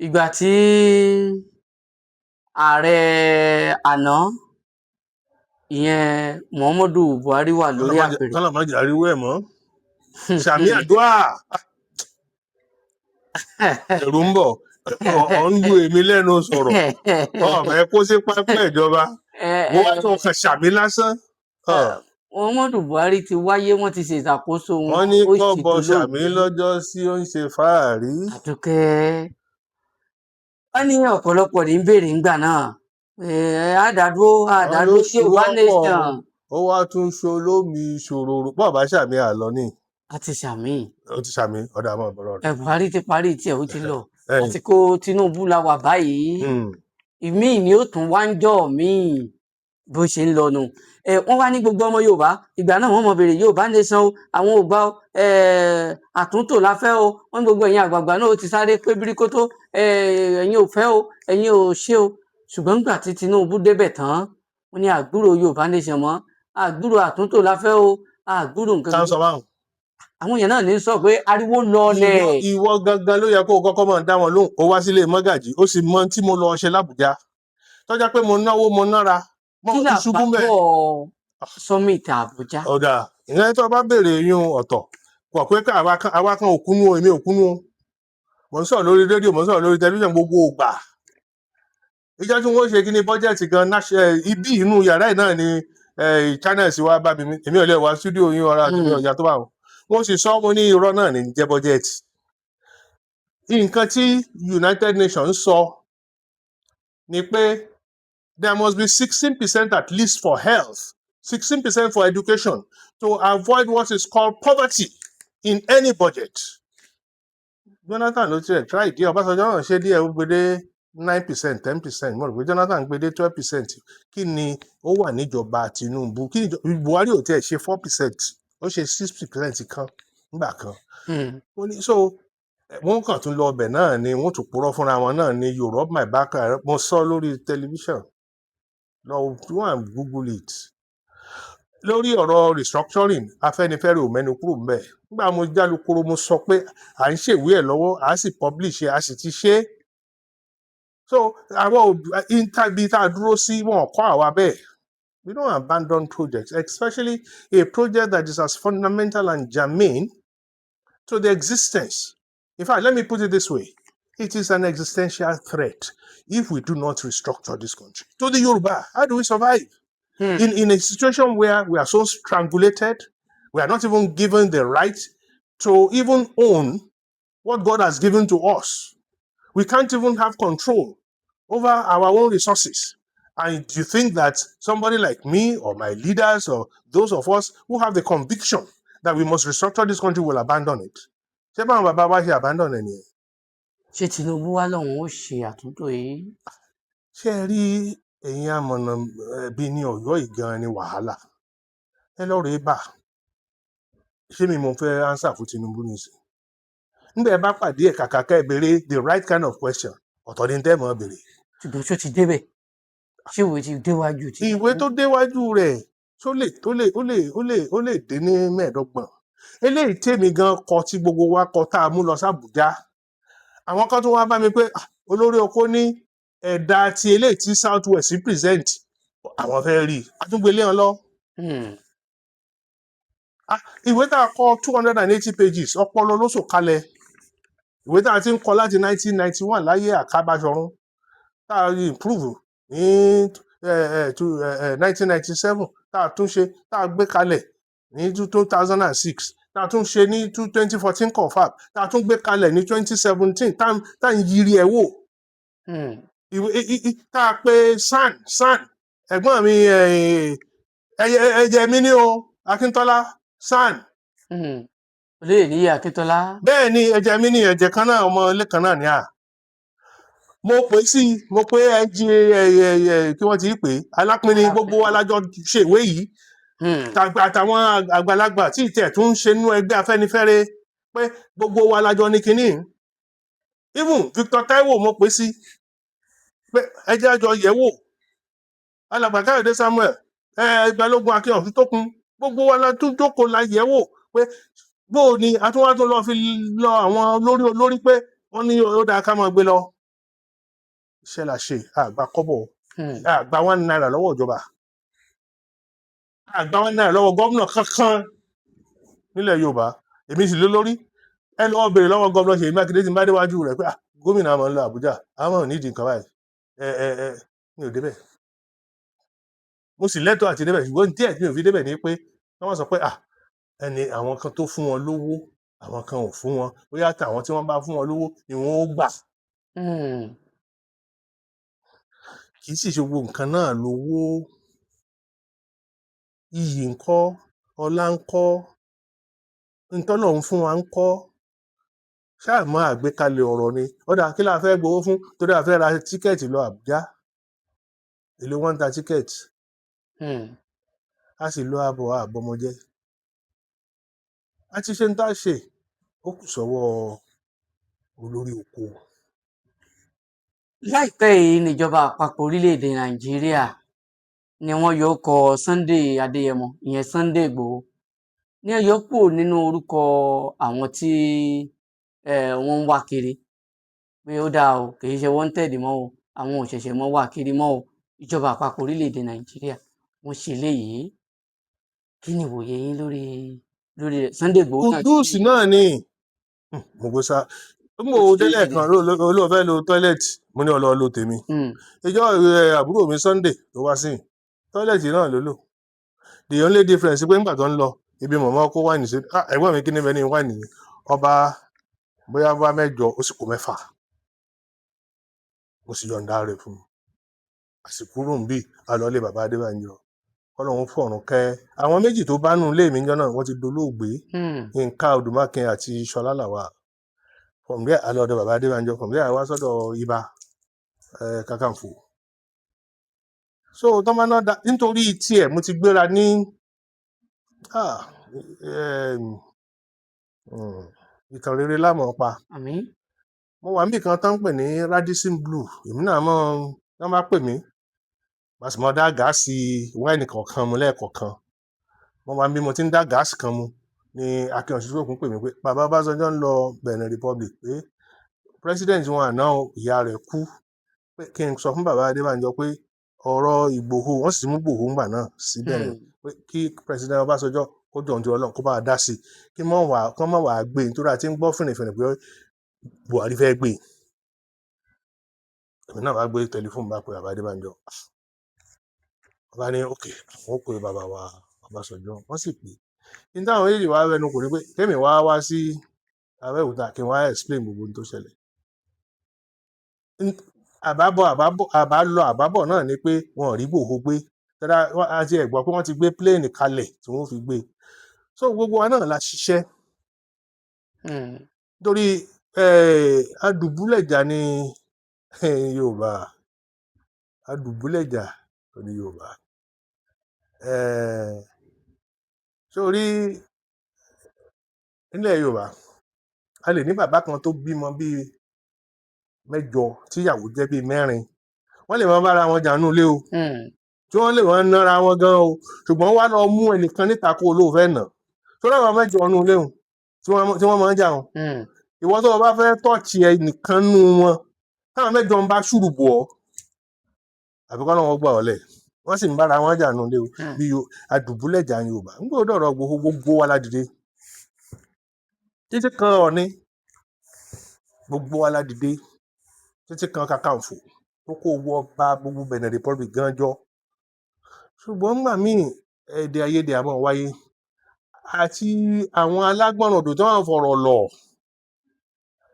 Ìgbà tí ààrẹ àná, ìyẹn Muhammadu Buhari, wà lórí àpèrè. Kọ́lọ̀ má jẹ́ ariwo ẹ̀ mọ́. Sàmì àdúrà, ẹ̀rù ń bọ̀. Ọ̀ ń lu èmi lẹ́nu sọ̀rọ̀, ọ̀fẹ́ kó sí pápẹ́ ìjọba. Wọ́n wá tó kàn sàmì lásán. Muhammadu Buhari ti wáyé, wọ́n ti ṣe ìṣàkóso wọn. Wọ́n ní ó sì kọ́bọ sàmì dolóògbé. Lọ́jọ́ sí ó ń ṣe fáàrí. Àdúkẹ́, wọ́n ní ọ̀pọ̀lọpọ̀ ní béèrè ńgbà náà, àdàdúró Wọ́n ló àdàdúró Yorùbá ṣíwọ́pọ̀ nation. Ó wá tún ṣolómi ṣòròrò bọ́ọ̀ bá sàmì àlọ́ ní. Àti sàmì. Ó ti sàmì, ọ̀dà àmọ́ ọ̀bọ̀rọ̀ rẹ̀. Buhari ti parí tiẹ̀, ó ti lọ. Àsìkò Tinubu la wà báyìí. Ìmíì ni ó tún wá ń jọ míì bó ṣe ń lọ nù. Wọ́n wá ní gbogbo ọmọ Yorùbá ìgbà náà, wọ́n mọ béèrè Yorùbá nation o, àwọn ò gbà o, àtúntò la fẹ́ o. Wọ́n ní gbogbo ẹ̀yin àgbààgbà náà ó ti sáré pé bíríkótó, ẹ̀yin ò fẹ́ o, ẹ̀yin ò ṣe o. Ṣùgbọ́n nígbà tí Tinubu débẹ̀ tán, wọ́n ní àgbúrò Yorùbá nation mọ́, àgbúrò àtúntò la fẹ́ o, àgbúrò nǹkan. Tá ń sọ báwọn. Àwọn èèyàn náà ní sọ pé ariwo lọlẹ̀. Ìwọ gangan ló yẹ kó o kọ́kọ́ máa dá wọn lóhùn. Ó wá sílé mọ́gàjì, ó sì mọ tí mo lọ ṣe l'Ábùjá, tọ́já pé mo náwó, mo nára, mo Kí ti ṣubú mẹ́. làbábọ̀ summit Àbújá? Ọ̀dà ìyẹn tó bá béèrè yún ọ̀tọ̀ pọ̀ pé ká àwa kan òkúnú o, èmi òkúnú o. Mo ń sọ̀rọ̀ lórí rédíò, mo ń sọ̀rọ̀ lórí tẹlifíṣàn gbogbo ògbà. Ìjọ tí wọ́n ṣe kí ni bọ́jẹ̀tì gan, ibi inú yàrá yìí náà ni channels wa bá mi. Èmi ò lè wá studio yín ọ̀rọ̀ àti mi ọ̀yà tó bá wọn. Wọ́n sì sọ, mo ní irọ́ náà ní jẹ́ bọ́jẹ̀tì. Nǹkan tí United Nations sọ ni pé there must be 16% at least for health, 16% for education, to avoid what is called poverty in any budget. Jonathan ló tiẹ̀ try díẹ̀, Ọbásanjọ́ náà ṣe díẹ̀, ó gbé dé 9%, 10%. Mo rò pé Jonathan gbé dé 12%. Kí ni ó wà níjọba Tinubu? Kí ni Buhari ò tiẹ̀ ṣe 4%, ó ṣe 6% kan nígbà kan. Ó ní so wọ́n kàn tún lọ ọbẹ̀ náà ni wọ́n tún purọ́ fúnra wọn náà ni. You rub my back. Mo sọ lórí tẹlifíṣàn, lọ go and google it. Lórí ọ̀rọ̀ restructuring, Afẹ́nifẹ́re ò mẹ́nu kúrò ńbẹ̀. Nígbà mo jálukoro, mo sọ pé à ń ṣèwé ẹ̀ lọ́wọ́, à sì publish ẹ̀, a sì ti ṣe é. So àwọn ibi tá a dúró sí, wọn kọ́ àwa bẹ́ẹ̀. We don't abandon projects, especially a project that is as fundamental and germane to the existence. In fact, let me put it this way: it is an existential threat if we do not restructure this country. To the Yoruba, how do we survive in a situation where we are so strangulated, we are not even given the right to even own what God has given to us? We can't even have control over our own resources. And you think that somebody like me or my leaders or those of us who have the conviction that we must restructure this country will abandon it? Ṣé báwọn bàbá wa ṣe abandon ẹ̀ nìyẹn? Ṣé Tinubu wá lòun ó ṣe àtúntò yìí? Ṣé ẹ rí ẹ̀yin amọ̀nà ẹbí ní Ọ̀yọ́ yìí gan ni wàhálà. Ẹ lọ rèé bà. Ṣé mi mo fẹ́ answer fún Tinubu nísìn? Nígbà ẹ bá pàdé ẹ̀, kàkà ká ẹ béèrè the right kind of question, ọ̀tọ̀ ni tẹ́ ẹ mọ̀ béèrè. Ṣùgbọ́n ṣó ti débẹ̀? Ṣé ìwé ti déwájú Tinubu? Ìwé tó déwájú rẹ̀ tó lè tó lè ó lè ó lè ó lè dé ní 25. Eléyìí tèmi gan kọ, tí gbogbo wa kọ, tá a mú lọ sàbújá, àwọn kan tó wá bá mi pé, "Ah, olórí oko ní ẹ̀dà ti eléyìí tí South West present, àwọn fẹ́ rí i." Àtúngbélé wọn lọ. Ah, ìwé tá a kọ, 280 pages, ọpọlọ ló sọ kalẹ̀. Ìwé tá a ti ń kọ láti 1991 láyé Àkábàṣọ̀run, tá a improve ní 1997, tá a tún ṣe, tá a gbé kalẹ̀ ní 2006, tá a tún ṣe ní 2014 confab, tá a tún gbé kalẹ̀ ní 2017, tá a ń yiri ẹ̀ wò. Ìwé tá a pe SAN, SAN, ẹ̀gbọ́n mi, ẹ̀jẹ̀ mi ní o, Akíntọ́lá SAN. Olóyè Níyì Akíntọ́lá. Bẹ́ẹ̀ ni, ẹ̀jẹ̀ mi ní, ẹ̀jẹ̀ kan náà, ọmọ ilé kan náà ní à. Mo pè sí, mo pé ẹjí ẹ ẹ ẹ kí wọ́n ti pè é, Alápínní, gbogbo wa lájọ ṣèwé yìí. Àtàwọn àgbàlagbà tí ìtẹ̀ tún ń ṣe nínú ẹgbẹ́ Afẹ́nifẹ́re, pé gbogbo wa lájọ ní kínní. Even Victor Taiwo, mo pè sí pé ẹ jẹ́ àjọ yẹ̀ wò. Alàgbà Káyọ̀dé Samuel, ẹ Balógun Akin Ọ̀ṣuntókun, gbogbo wa la tún jókòó, la yẹ̀ wò pé bó o ní a tún wá tún lọ fi lọ àwọn olórí olórí pé wọ́n ní ó dáa ká máa gbé lọ. Iṣẹ́ la ṣe, àgbà kọ́bọ̀, àgbà ₦1 lọ́wọ́ ìjọba, àgbà ₦1 lọ́wọ́ gómìnà kankan nílẹ̀ Yorùbá. Èmi sì lé lórí. Ẹ lọ́wọ́ béèrè lọ́wọ́ gómìnà Ṣèyí Mákindé tí n bá déwájú rẹ̀ pé, "Ah, gómìnà, àmọ́ ń lọ Àbújá, àmọ́ nídìí nǹkan báyìí." Ẹ ẹ ẹ mi ò débẹ̀. Mo sì lẹ́tọ̀ọ́ àti débẹ̀, ṣùgbọ́n díẹ̀ tí mi ò fi débẹ̀ ni pé wọ́n sọ pé, ah, ẹni àwọn kan tó fún wọn lówó, àwọn kan ò fún wọn, bóyá tàwọn tí wọ́n bá fún wọn lówó ni wọ́n ó gbà. Kì í sì ṣe gbogbo nǹkan náà lówó. Iyì ńkọ́? Ọlá ńkọ́? Ntọ́lọ́run fún wa ńkọ́? Ṣáà mọ àgbékalẹ̀ ọ̀rọ̀ ni. Ó dáa, kí la fẹ́ gbowó fún? Torí a fẹ́ ra ticket lọ Àbújá. Èló wọ́n ń ta ticket? A sì lọ àbọ̀ àbọ̀mọjẹ́. A ti ṣe ń tá a ṣe, ó kù sọ́wọ́ olórí oko. Láìpẹ́ yìí níjọba àpapọ̀ orílẹ̀-èdè Nàìjíríà ni wọ́n yọ ọkọ̀ Sunday Adéyẹmọ, ìyẹn Sunday Ìgbòho, ní ẹ yọ kúrò nínú orúkọ àwọn tí wọ́n ń wá kiri, pé ó dáa o, kì í ṣe wanted mọ́ o, àwọn ò ṣẹ̀ṣẹ̀ mọ́ wá kiri mọ́ o. Ìjọba àpapọ̀ orílẹ̀-èdè Nàìjíríà wọ́n ṣe eléyìí. Kí ni ìwòye yín lórí rẹ̀? Sunday Ìgbòho náà ti Kudus náà ni. Mo gbé sá mo Ó ti délẹ̀ kan ló fẹ́ lo toilet, mo ní ọlọ́ lo tèmi. Ìjọ àbúrò mi Sunday tó wá sí toilet náà ló lò. The only difference pé nígbà tó ń lọ ibi mọ̀mọ́ kó wáìnì sí, "Ah, ẹ̀gbọ́n mi, kí ni bẹ́ẹ̀ ni wáìnì ni?" Ọba bóyá bá mẹ́jọ, ó sì kó mẹ́fà. Mo sì yọ̀ǹda rẹ̀ fún un. Àsìkò ń bì alọ́lé bàbá Adébánjọ, kọ́lọ́hún fọ̀run kẹ́ àwọn méjì tó bá nù ilé mi níjọ́ náà, wọ́n ti dolóògbé, Yínká Odùmákin àti Ṣọlá Làwà. From there, a lọ ọ̀dọ̀ bàbá Adébánjọ. From there, wá sọ́dọ̀ Ibà Kakanfò. So tọ́mọ náà da nítorí tiẹ̀, mo ti gbéra ní ìtàn rere lámọ̀ pa. Àmín. Mo wà níbì kan tó ń pè ní Radisson Blu. Èmi náà mọ̀ wọ́n bá pè mí, màá sì mọ dá glass wáìnì kọ̀ọ̀kan mu lẹ́ẹ̀kọ̀ọ̀kan. Mo wà níbi mo ti ń dá glass kan mu ní Akin Ọ̀ṣuntókun pè mí pé bàbá Ọbásanjọ́ ń lọ Benin Republic, pé president wọn àná o, ìyá rẹ̀ kú, pé kí n sọ fún bàbá Adébánjọ pé ọ̀rọ̀ Ìgbòho, wọ́n sì ti mú Ìgbòho ńgbà náà sí Benin, pé kí President Ọbásanjọ́ kó jọ̀ọ́ nítorí Ọlọ́run, kó bá a dá sí i, kí mọ̀ wá kán mọ̀ wá gbé e, nítorí a ti ń gbọ́ fìrìfìrì pé Buhari fẹ́ gbé e. Èmi náà bá gbé tẹlifóònù, bá pe bàbá Adébánjọ. Bàbá ní ok, àwọn ó pe bàbá wa Ọbásanjọ́. Wọ́n sì pè é. Ní táwọn méjèèjì wá rẹnu kò ní pé kémi wá wá sí Abẹ́òkúta, kí n wá explain gbogbo ohun tó ṣẹlẹ̀. Àbábọ̀ àbábọ̀ àbálọ àbábọ̀ náà ni pé wọn ò rí Ìgbòho gbé tẹ́lá. A ti ẹ̀ gbọ́ pé wọ́n ti gbé plane kalẹ̀ tí wọ́n fi gbé. So gbogbo wa náà la ṣiṣẹ́ nítorí adùbúlẹ̀jà ní Yorùbá, adùbúlẹ̀jà ní Yorùbá. Sórí nílẹ̀ Yorùbá, a lè ní bàbá kan tó bímọ bíi mẹ́jọ, tíyàwó jẹ́ bíi mẹ́rin. Wọ́n lè máa bára wọn jà nínú ilé o, tí wọ́n lè máa nára wọn gan o, ṣùgbọ́n wá lọ mú ẹnìkan níta kó o lóò fẹ́ nà tó láwọn mẹ́jọ nínú ilé o tí wọ́n máa ń jà wọn. Ìwọ tó o bá fẹ́ touch ẹnìkan nínú wọn, táwọn mẹ́jọ ń bá ṣùrù bọ̀ ọ́, àbí kọ́ lọ́wọ́ gbà ọ́ lẹ̀. Wọ́n sì ń bára wọn jà nínú ilé o. Bí adùbúlẹ̀jà Yorùbá ń gbọ́dọ̀ ọ̀rọ̀ gbogbo gbogbo wa la dìde, títí kan Ọọ̀ni, gbogbo wa la dìde, títí kan Kakanfò tó kó owó ọba gbogbo Benin Republic gan jọ. Ṣùgbọ́n nígbà míì, èdè àìyedè á máa wáyé àti àwọn alágbọ̀nràn odò tí wọ́n fọ̀rọ̀ lọ̀,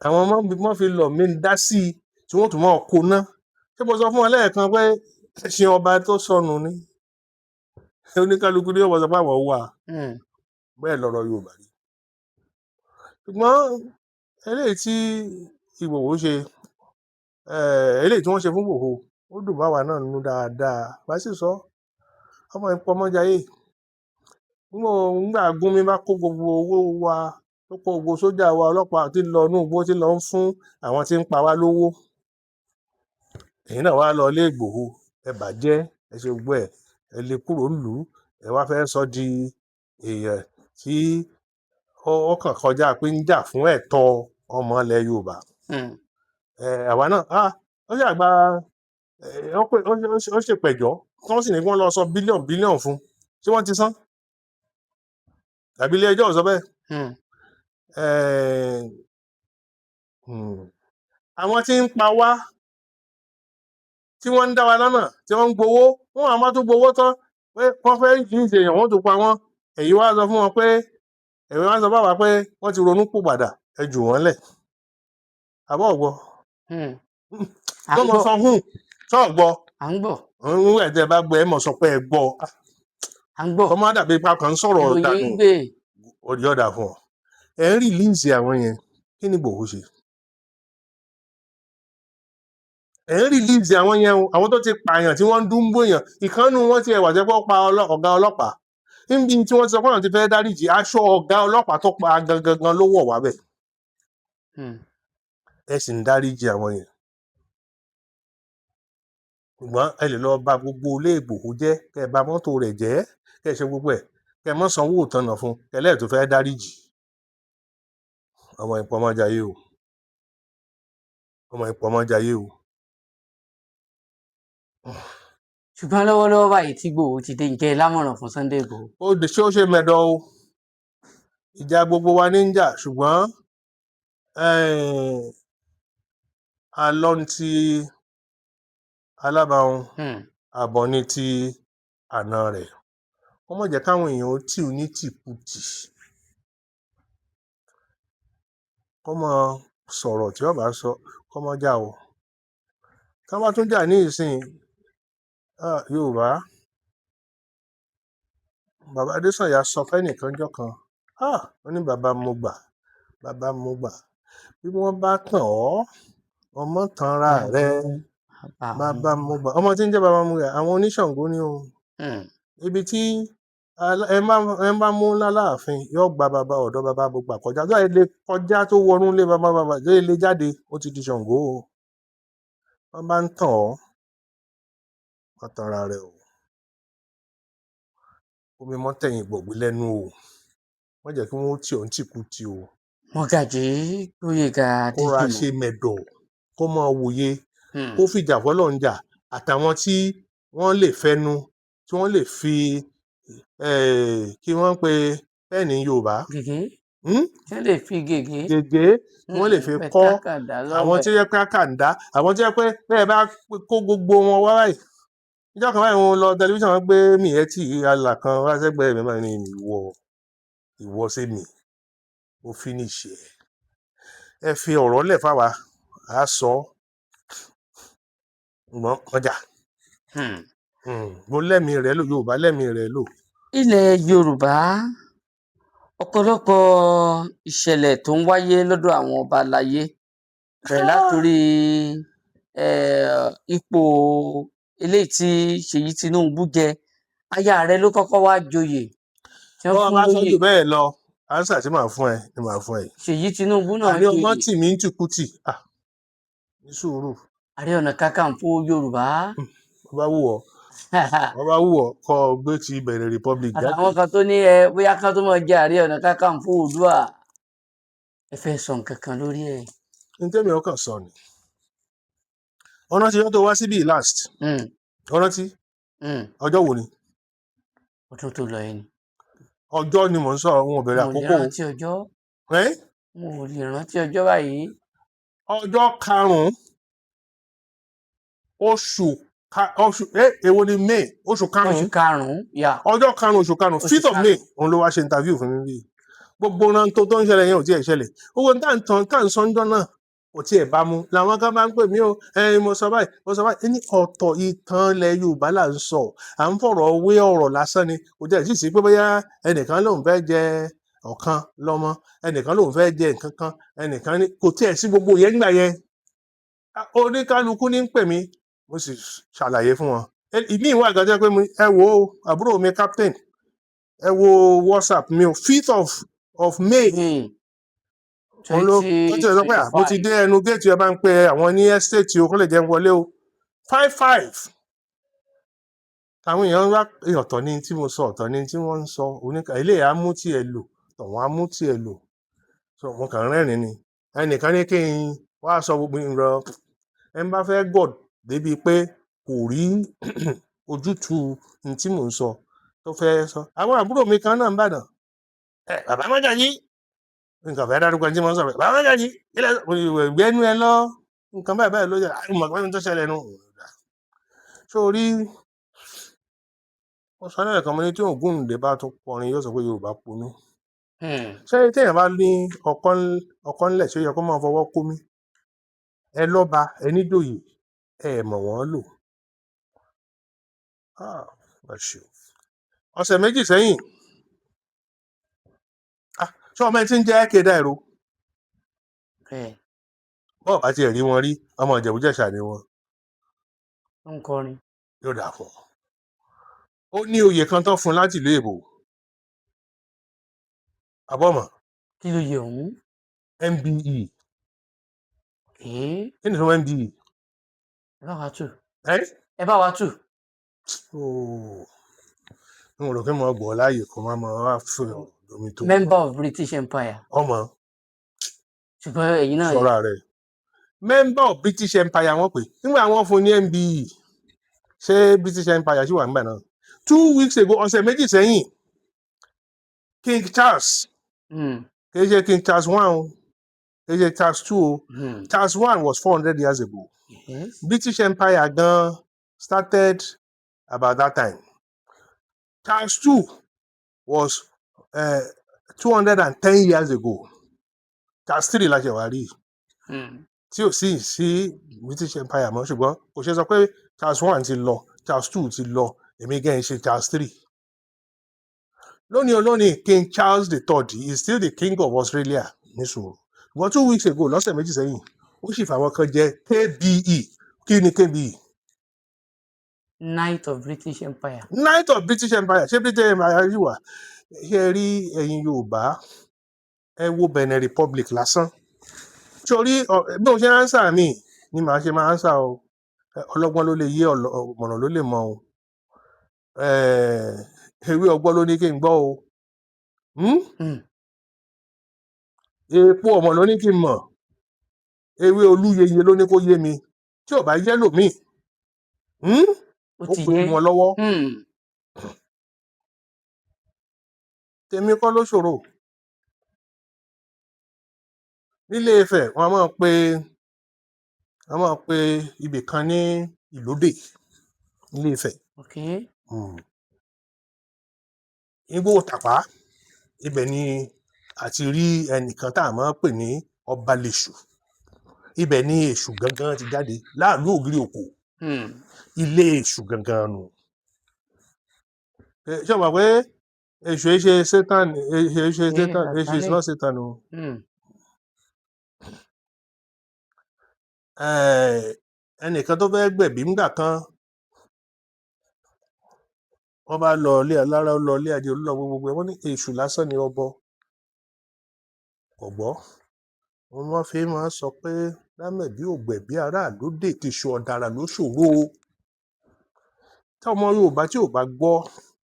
àwọn mọ́ fi lọ̀ mí dá sí i, tí wọ́n tún máa kó ná. Ṣé mo sọ fún wọn lẹ́ẹ̀kan pé ẹṣin ọba tó sọnù ni oníkálukú ní ọmọ sọ pé àwọn wà? Bẹ́ẹ̀ lọ̀rọ̀ Yorùbá rí. Ṣùgbọ́n eléyìí tí Ìgbòho ṣe, eléyìí tí wọ́n ṣe fún Ìgbòho, ó dùn báwa náà nínú dáadáa. Bá sì sọ ọmọ ìpọmọjayé nígbà Gúnmi bá kó gbogbo owó wa, tó kó gbogbo sójà wa, ọlọ́pàá tí ń lọ inú igbó, tí ń lọ ń fún àwọn tí ń pa wá lówó, èyí náà wá lọ ilé Ìgbòho, ẹ bàjẹ́, ẹ ṣe gbogbo ẹ, ẹ lè kúrò nílùú, ẹ wá fẹ́ sọ di èèyàn tí ó kàn kọjá pé ń jà fún ẹ̀tọ́ ọmọ ilẹ̀ Yorùbá. Ẹ àwa náà, ó ṣàgbà. Ó pè- ó ṣèpẹ̀jọ́, tí wọ́n sì ní kí wọ́n lọ sọ bílíọ̀nù bílíọ̀nù fún. Ṣé wọ́n ti san? Tàbí ilé ẹjọ́ ò sọ bẹ́ẹ̀? Àwọn tí ń pa wá, tí wọ́n ń dá wa lọ́nà, tí wọ́n ń gbowó, wọ́n àmọ́ tó gbowó tán pé wọ́n fẹ́ yí èèyàn, wọ́n tó pa wọ́n. Èyí wá sọ fún wọn pé, èyí wá sọ fún wa pé wọ́n ti ronú pìwàdà, ẹ jù wọ́n lẹ̀. Àbọ̀ ọ̀gbọ́. À ń Wọ́n mọ̀ gbọ́. Sọ hùn sọ ọ̀gbọ́. À ń gbọ́. Òun ẹ̀ tẹ́ bá gbọ́, ẹ mọ̀ sọ pé ẹ gbọ́. À ń gbọ́. Kọ́ má dàbí ipa kan ń sọ̀rọ̀ Ìròyìn dànù. ń gbé. Yọ̀dà fún ọ. Ẹ ń release àwọn yẹn, kí ni Ìgbòho ṣe? Ẹ ń release àwọn yẹn o, àwọn tó ti pààyàn, tí wọ́n ń dúnbò èèyàn. Ìkànnù wọn ti ẹ̀wà jẹ́ pé ó pa ọ̀gá ọlọ́pàá níbi tí wọ́n ti sọ pé àwọn ti fẹ́ dáríjì, aṣọ ọ̀gá ọlọ́pàá tó pa gangan gan ló wọ̀ wá bẹ̀. Ẹ sì ń dáríjì àwọn yẹn, ṣùgbọ́n ẹ lè lọ bà gbogbo ilé Ìgbòho jẹ́, kẹ́ ẹ bà mọ́tò rẹ̀ jẹ́, kẹ́ ẹ ṣe gbogbo ẹ̀, kẹ́ ẹ mọ́ sanwó ìtanà fún, kẹ́ ẹ lẹ́ẹ̀ tó fẹ́ dáríjì. Ọmọ ìpamọ́ jayé o, ọmọ ìpamọ́ jayé o. Ṣùgbọ́n lọ́wọ́lọ́wọ́ báyìí tí Ìgbòho ti dé, ǹjẹ́ ẹ lámọ̀ràn fún Sunday Igboho? Ó dé, ṣé ó ṣe mẹ́dọ̀ o? Ìjà gbogbo wa ní ń jà, ṣùgbọ́n alọ́ ní ti alábàáhùn, àbọ̀ ní ti àna rẹ̀. Wọ́n má jẹ́ káwọn èèyàn ó tì ú ní tìkutì, kó máa sọ̀rọ̀ tí ó bá sọ, kó má jà o. Tá bá tún jà ní ìsìn, Yorùbá, bàbá Adésànyà sọ fẹ́nìkan jọ́ kan, ó ní, "Bàbá mo gbà, bàbá mo gbà, bí wọ́n bá tàn ọ́, ọmọ tanra rẹ." Bàbá mo gbà, ọmọ tí ń jẹ́ bàbá mo gbà, àwọn oníṣàngó ni o. Ibi tí ẹ má mú láláàfin yóò gba bàbá ọ̀dọ̀ bàbá mo gbà kọjá, tó yẹ lè kọjá, tó wọnú ilé bàbá bàbá tó yẹ lè jáde, ó ti di Ṣàngó o. Wọ́n bá ń tàn ọ́, wọ́n tanra rẹ o. Omi mọ́ tẹ̀yìn gbọ̀gbé lẹ́nu o, wọ́n jẹ́ kí wọ́n tì ọ́ ní tìkutì o. Mọ́gàjí Gbóyèga Kó ra Adéjùmọ̀. ṣe mẹ̀dọ̀, kó máa wòye, kó fìjà fọlọ́run jà àtàwọn tí wọ́n lè fẹnu, tí wọ́n lè fi kí wọ́n pe pẹ́ẹ̀nì Yorùbá. Gègé. Hmm? Tí wọ́n lè fi gègé. Gègé tí wọ́n lè fi Pẹ̀ kọ́ tákàdá àwọn lọ́wọ́ tí ó yẹ pé àkàndá, àwọn tí ó yẹ pé bẹ́ẹ̀ bá kó gbogbo wọn wá báyìí. Níjọ́ kan báyìí, wọn lọ tẹlifíṣàn, wọn gbé Miyetti Allah kan wá sẹ́gbẹ̀ẹ́ mi báyìí ní, "Ìwọ, ìwọ sí mi, ó finish ẹ̀." Ẹ fi ọ̀rọ̀ lẹ̀ fáwa, à á sọ ọ́, ṣùgbọ́n ọjà. Mo lẹ́mìí rẹ̀ lò, Yorùbá lẹ́mìí rẹ̀ lò. Ilẹ̀ Yorùbá, ọ̀pọ̀lọpọ̀ ìṣẹ̀lẹ̀ tó ń wáyé lọ́dọ̀ àwọn ọba aláyé, bẹ̀rẹ̀ látòrí ipò eléyìí tí Ṣèyí Tinubu jẹ, aya rẹ̀ ló kọ́kọ́ wá joyè tí wọ́n Bọ́n fún bá sọ lóyè. Jù bẹ́ẹ̀ lọ, answer tí màá fún ẹ ni màá fún ẹ yìí. Ṣèyí Tinubu náà Àní ọmọ joyè. tì mí ń tìkutì. Ah, ní sùúrù. Ààrẹ Ọ̀nà Kakanfò Yorùbá. Bó bá wù ọ́, bó bá wù ọ́, kó o gbé ti Benin Republic jáde. Àtàwọn kan tó ní ẹ bóyá kan tó máa jẹ Ààrẹ Ọ̀nà Kakanfò Oòduà, ẹ fẹ́ sọ nǹkan kan lórí ẹ̀? Ní tẹ́mi ọkàn sọ ni. Ọ̀nà tí yọ́ tó wá síbí last. Ọ̀nà tí ọjọ́ wo ni? Ọdún tó lọ yẹn ni. Ọjọ́ ni mò ń sọ̀rọ̀, wọn ò bẹ̀rẹ̀ Mo ò lè àkókò o. rántí ọjọ́. Ẹ́? Mo ò lè rántí ọjọ́ báyìí. Ọjọ́ karùn-ún oṣù èwo ni May? Oṣù Oṣù karùn-ún. Karùn-ún yà. Ọjọ́ karùn-ún oṣù karùn-ún, Oṣù 5th of May, karùn-ún. òun ló wá ṣe interview fún mi bí. Gbogbo ohun tó ń ṣẹlẹ̀ yẹn ò tiẹ̀ ṣẹlẹ̀. Gbogbo ohun tá à ń tan tá à ń sọ ńjọ́ náà kò tiẹ̀ bá mu. Làwọn kan bá ń pè mí o, ẹ mo sọ báyìí, mo sọ báyìí. Ní ọ̀tọ̀, ìtàn ilẹ̀ Yorùbá là ń sọ. À ń fọ̀rọ̀ wé ọ̀rọ̀ lásán ni. Kò tiẹ̀ sì sí pé bóyá ẹnìkan lòun fẹ́ jẹ ọ̀kan lọ́mọ, ẹnìkan lòun fẹ́ jẹ nǹkan kan, ẹnìkan ní kò tiẹ̀ sí gbogbo yẹn nígbà yẹn. Oníkálukú ní ń pè mí, mo sì ṣàlàyé fún wọn. Ìmí ìwà ìgbà tó jẹ́ pé ẹ wo àbúrò mi captain, ẹ wo WhatsApp mi o, 5th of May, May òun ló twenty tó ti sọ pé twenty à mo ti five. dé ẹnu géètì, ẹ bá ń pe àwọn ní estate o, kó lè jẹun wọlé o, 5 5. Àwọn èèyàn wá ọ̀tọ̀ ní tí mo sọ, ọ̀tọ̀ ní tí wọ́n ń sọ. Oníkà ilé á mú tiẹ̀ lò, tọ̀wọ́n á mú tiẹ̀ lò. So mo kàn ń rẹ́rìn ni. Ẹnìkan ní kí n wá sọ gbogbo ìrọ̀ ẹ ń bá fẹ́ gọ̀ débi pé Kò rí ojútùú ní tí mò ń sọ tó fẹ́ sọ. Àwọn àbúrò mi kan náà ń bàdàn, ẹ bàbá Mọ́gàjí, nǹkan fẹ́ dárúkọ ẹni tí mo ń sọ̀rọ̀, bàbá Mọ́gàjí ilẹ̀ ìgbẹ́nu ẹ lọ, nǹkan báyìí báyìí ló yẹ àìmọ̀ pé tó ṣẹlẹ̀ nu. Sórí mo sọ lẹ́ẹ̀kan, mo ní tí Ògúndé bá tún kọrin, yóò sọ pé Yorùbá ponú. Ṣé téèyàn bá ní ọkọ́ ńlẹ̀, ṣé ó yẹ kó máa fọwọ́ kó mi? Ẹ lọ́ba, ẹ níjòyè, ẹ mọ̀ wọ́n lò. Ah, mà ṣe o. Ọ̀sẹ̀ 2 sẹ́yìn, ah, ṣé ọmọ ẹ ti ń jẹ́ K Dairo? Bẹ́ẹ̀. Bọ́ọ̀ bá tiẹ̀ rí wọn rí, ọmọ Ìjẹ̀bú-Jẹ̀ṣà ni wọn. Ó ń kọrin. Yóò dà fún ọ. Ó ní oyè kan tó fún láti ìlú èbó, àbọ̀mọ̀. Kí ló yẹ òun? MBE. Kí Kí ni ìtumọ̀ MBE? Ẹ bá wa tù. Ẹ́. Ẹ bá wa tù. Ooo, n ò rò pé mo gbọ́ láàyè kó má máa wá fún ọ̀rọ̀ lómi tó. Member of British Empire. Ọmọ. Ṣùgbọ́n ẹ̀yin náà. Sọ́ra rẹ̀, member of British Empire wọ́n pè nígbà wọ́n fún ní MBE. Ṣé British Empire ṣì wà nígbà náà? 2 weeks ago, ọ̀sẹ̀ 2 sẹ́yìn, King Charles, kì í ṣe King Charles one o, kì í ṣe Charles two o. Charles one was 400 years ago. British Empire gan started about that time. Charles two was 210 years ago. Charles three la ṣe wá rí tí ò sí sí British Empire mọ́, ṣùgbọ́n kò ṣe sọ pé Charles one ti lọ, Charles two ti lọ, èmi gẹ́ ń ṣe Charles three lónìí. Olónìí, King Charles the third is still the king of Australia ní sùúrù. Ṣùgbọ́n 2 weeks ago, lọ́sẹ̀ 2 sẹ́yìn, ó sì fàwọn kan jẹ KBE. Kí ni KBE? Knight of British Empire. Knight of British Empire. Ṣé British Empire yìí wà? Ṣe rí ẹ̀yin Yorùbá, ẹ wo Benin Republic lásán torí bí mo ṣe ń answer mi ni màá ṣe máa answer o. Ọlọ́gbọ́n ló lè yé, ọ̀mọ̀ràn ló lè mọ̀ o. Ewé ọgbọ́n ló ní kí n gbọ́ o. Èèpo ọmọ ló ní kí n mọ̀, ewé olúyeye ló ní kó yé mi. Tí ò bá yẹ́ lòmíì, Ó ó ti kù yé sí wọn lọ́wọ́. Tèmi kọ́ ló ṣòro. Nílé Ifẹ̀, wọ́n máa pe ibì kan ní Ìlódè nílé Ifẹ̀. Igbó Tàpá, ibẹ̀ ni àti rí ẹnìkan tá a máa ń pè ní Ọba Lèṣù. Ibẹ̀ ni Èṣù gangan ti jáde láàlú ògiri òkò. Ilé Èṣù gangan nù. Ṣé o mọ̀ pé Èṣù ẹ ṣe Satan, Èṣù ẹ ṣe Satan, Èṣù is Satanic. not Satan o. Ẹnìkan tó fẹ́ gbẹ̀bí ńgbà kan, wọ́n bá lọ ilé alára, ó lọ ilé ajé, ó lọ gbogbo ẹ̀, wọ́n ní Èṣù lásán ni ọbọ, kò gbọ́. Wọ́n máa fi máa sọ pé lámẹ̀bí ò gbẹ̀bí aráàlú dè tìṣù ọ̀dàrà ló ṣòro o. Tí ọmọ Yorùbá tí ò bá gbọ́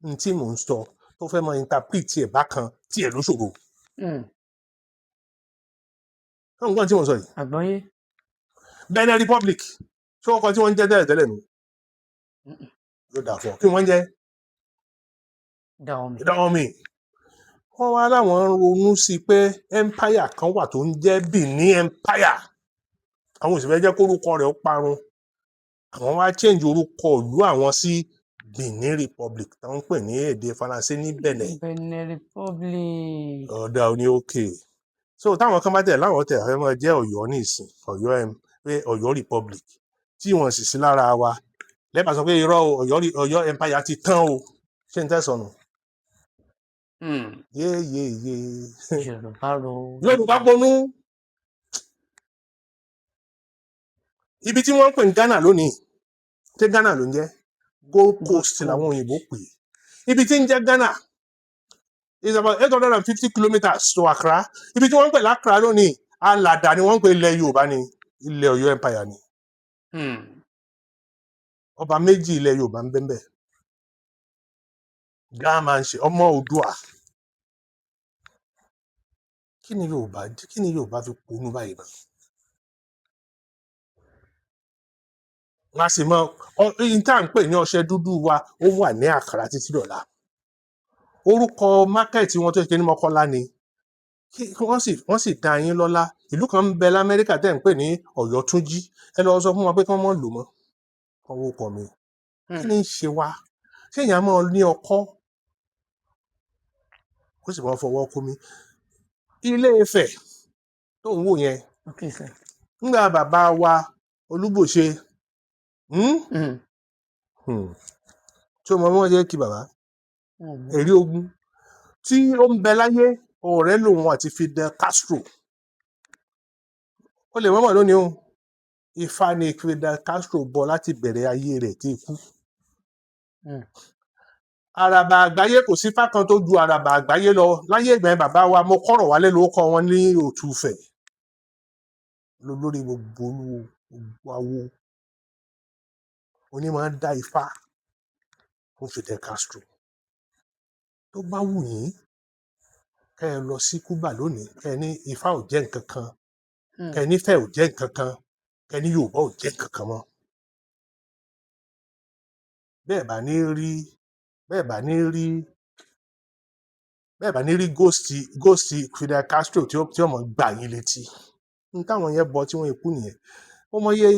ní tí mò ń sọ, tó fẹ́ máa interpret ẹ̀ bákan, tí ẹ̀ ló ṣòro. Ṣé nǹkan tí mò ń sọ yìí? Àgbọ́yé. Benin Republic, ṣé wọ́n kọ tí wọ́n ń jẹ́ tẹ́lẹ̀ tẹ́lẹ̀ nù? Yóò dà fún ọ. Kí wọ́n ń jẹ́? Dahomey. Dahomey. Wọ́n wá láwọn ń ronú sí i pé empire kan wà tó ń jẹ́ Benin Empire, àwọn òsì fẹ́ jẹ́ kórúkọ rẹ̀ ó parun. Àwọn wá change orúkọ ìlú àwọn sí Benin Republic, tó ń pè ní èdè Faransé ní Benin. Benin Republic. Ọ̀dà ò ní òkè. So táwọn kan bá tẹ̀ láwọn tẹ̀ fẹ́ máa jẹ́ Ọ̀yọ́ ní ìsìn, Ọ̀yọ́ pé Ọ̀yọ́ Republic tí wọ́n sì sí lára wa, lẹ́bàá sọ pé irọ́ o, Ọ̀yọ́ Empire ti tán o. Ṣé n tẹ̀sọ̀nù? Yé yé yé. Yorùbá ro. Yorùbá ponú. Ibi tí wọ́n ń pè ní Ghana lónìí, ṣé Ghana ló ń jẹ́? Gold Coast làwọn òyìnbó pè é. Ibi tí ń jẹ́ Ghana is about 850 kilometres to Accra. Ibi tí wọ́n ń pè l'Accra lónìí, alàdà ni wọ́n ń pè ilẹ̀ Yorùbá ni, ilẹ̀ Ọ̀yọ́ Empire ni. Ọba méjì ilẹ̀ Yorùbá ń bẹ́ẹ̀ bẹ́ẹ̀ gáàmà ń ṣe ọmọ Oòduà. Kí ni Yorùbá, kí ni Yorùbá fi ponú báyìí náà? Wọ́n á sì mọ ohun tá à ń pè ní ọṣẹ dúdú wa. Ó wà ní Àkàrà títí dọ̀la. Orúkọ market wọn tó ṣe ní Mọ́kọ́lá ni. Kí wọ́n sì dá yín lọ́lá. Ìlú kan ń bẹ l'Amẹ́ríkà tẹ́ ń pè ní Ọ̀yọ́túnjí. Ẹ lọ sọ fún wọn pé kí wọ́n mọ̀ lò mọ́ ọwọ́ kọ mi. Kí ni ń ṣe wá? Ṣé èèyàn máa ní ọkọ́ ó sì máa fọwọ́ kó mi? Ilé Ifẹ̀ tó ń wò yẹn, Okay, sir. ńgbà bàbá wa Olúbòṣe, Tí o mọ bí wọ́n ṣe kí bàbá ẹ̀rí ogun tí ó ń bẹ láyé, ọ̀rẹ́ lòun àti Fidel Castro. Ó lè mọ́mọ́ lónìí o, Ifá ni Fidel Castro bọ láti bẹ̀rẹ̀ ayé rẹ̀ tí ikú. Àràbà àgbáyé, kò sí ifá kan tó ju àràbà àgbáyé lọ láyé ìgbà yẹn. Bàbá wa mo kọ́rọ̀ wálé ló kọ́ wọn ní Òtúfẹ̀ lórí gbogbo olúwo, gbogbo awo onímọ̀ ń dá ifá fún Fidel Castro. Tó bá wù yín, kẹ́ ẹ lọ sí Cuba lónìí, kẹ́ ẹ ní ifá ò jẹ́ nǹkan kan, kẹ́ ẹ nífẹ̀ẹ́ ò jẹ́ nǹkan kan, kẹ́ ẹ ní Yorùbá ò jẹ́ nǹkan kan mọ́. Bẹ́ẹ̀ bá ní rí ghost Fidel Castro tí ó mọ̀ gbà yín létí n táwọn yẹn bọ tí wọ́n ikú nìyẹn. Ó mọ iye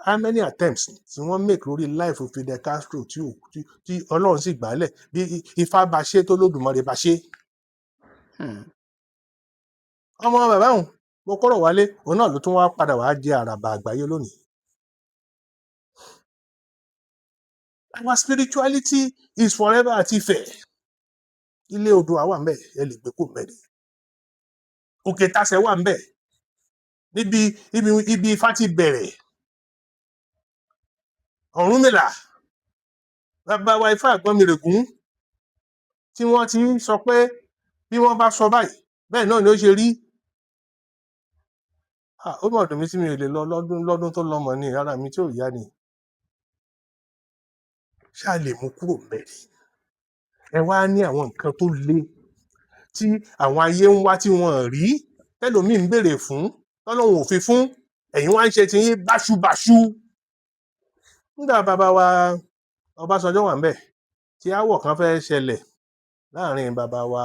how many attempts tí wọ́n make lórí life of Fidel Castro tí ò tí Ọlọ́run sì gbálẹ̀ bí ifá bá ṣe tó lódùmarè bá ṣe. Ọmọ bàbá òun mo kọ́rọ̀ wálé, òun náà ló tún wá padà wá jẹ àràbà àgbáyé lónìí. Our spirituality is forever at Ifẹ̀. Ilé odò àwa ńbẹ, ẹ lè gbé kó ńbẹ ni. Òkè Tasẹ̀ wà ńbẹ, níbi ibi Ifá ti bẹ̀rẹ̀. Ọ̀rúnmìlà, bàbá wa Ifá Àgbọnnìrègún, tí wọ́n ti ń sọ pé bí wọ́n bá sọ báyìí, bẹ́ẹ̀ náà ni ó ṣe rí. Ah, ó mọ̀ dùn mí tí mi ò lè lọ lọ́dún tó lọ mọ̀ ní ara mi tí ò yá ni. Ṣáà lè mú kúrò ńbẹ̀ ni. Ẹ wá ní àwọn nǹkan tó le tí àwọn ayé ń wá tí wọn rí, tẹlòmíì ń béèrè fún, tọ́lọ́run ò fi fún ẹ̀yin, wá ń ṣe ti yín báṣubàṣu. Nígbà bàbá wa Ọbásanjọ́ wà ńbẹ̀, tí aáwọ̀ kan fẹ́ ṣẹlẹ̀ láàrin bàbá wa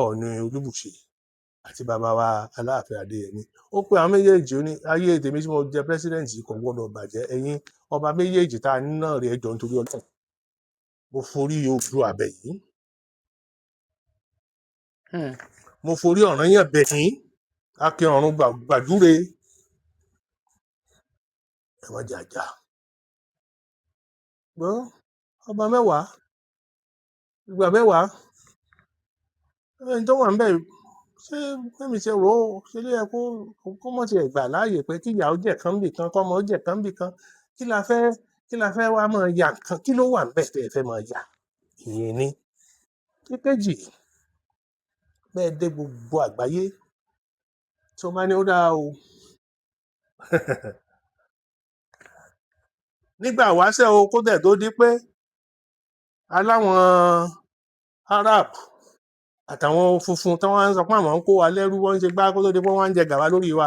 Ọọ̀ni Olúbùṣe àti bàbá wa Aláàfin Adéyẹmí, ó pe àwọn méjèèjì. Ó ní, "Ayé tèmi tí mo jẹ president kò gbọdọ̀ bàjẹ́. Ẹ̀yin ọba méjèèjì tá a ní náà rí, ẹjọ́ nítorí Ọlọ́run, mo forí Oòduà bẹ̀ yín, mo forí Ọ̀rànyàn bẹ̀ yín, akin ọ̀run gbàdúre, ẹ má jẹ́ àjà gbọ́ ọba 10, ìgbà 10." Ẹni tó wà ńbẹ̀, ṣé bẹ́mi ṣe rò ó, ṣe ló yẹ kó mọ̀ tiẹ̀ gbà láàyè pé kí ìyá ó jẹ̀ kán bì kan, kọ́mọ ó jẹ̀ kán bì kan? Kí la fẹ́ wá máa ya nǹkan? Kí ló wà ńbẹ̀ tẹ́ ẹ fẹ́ máa yà? Ìyẹn ni ìkejì. Bẹ́ẹ̀ dé gbogbo àgbáyé, tí wọ́n bá ní ó dáa o, nígbà wáṣẹ̀ o, kó tẹ̀ tó di pé aláwọn Arab àtàwọn funfun tí wọ́n ń sọ pé àwọn ń kó wa lẹ́rú, wọ́n ń ṣe gbá, kó tó di pé wọ́n ń jẹ gàba lórí wa,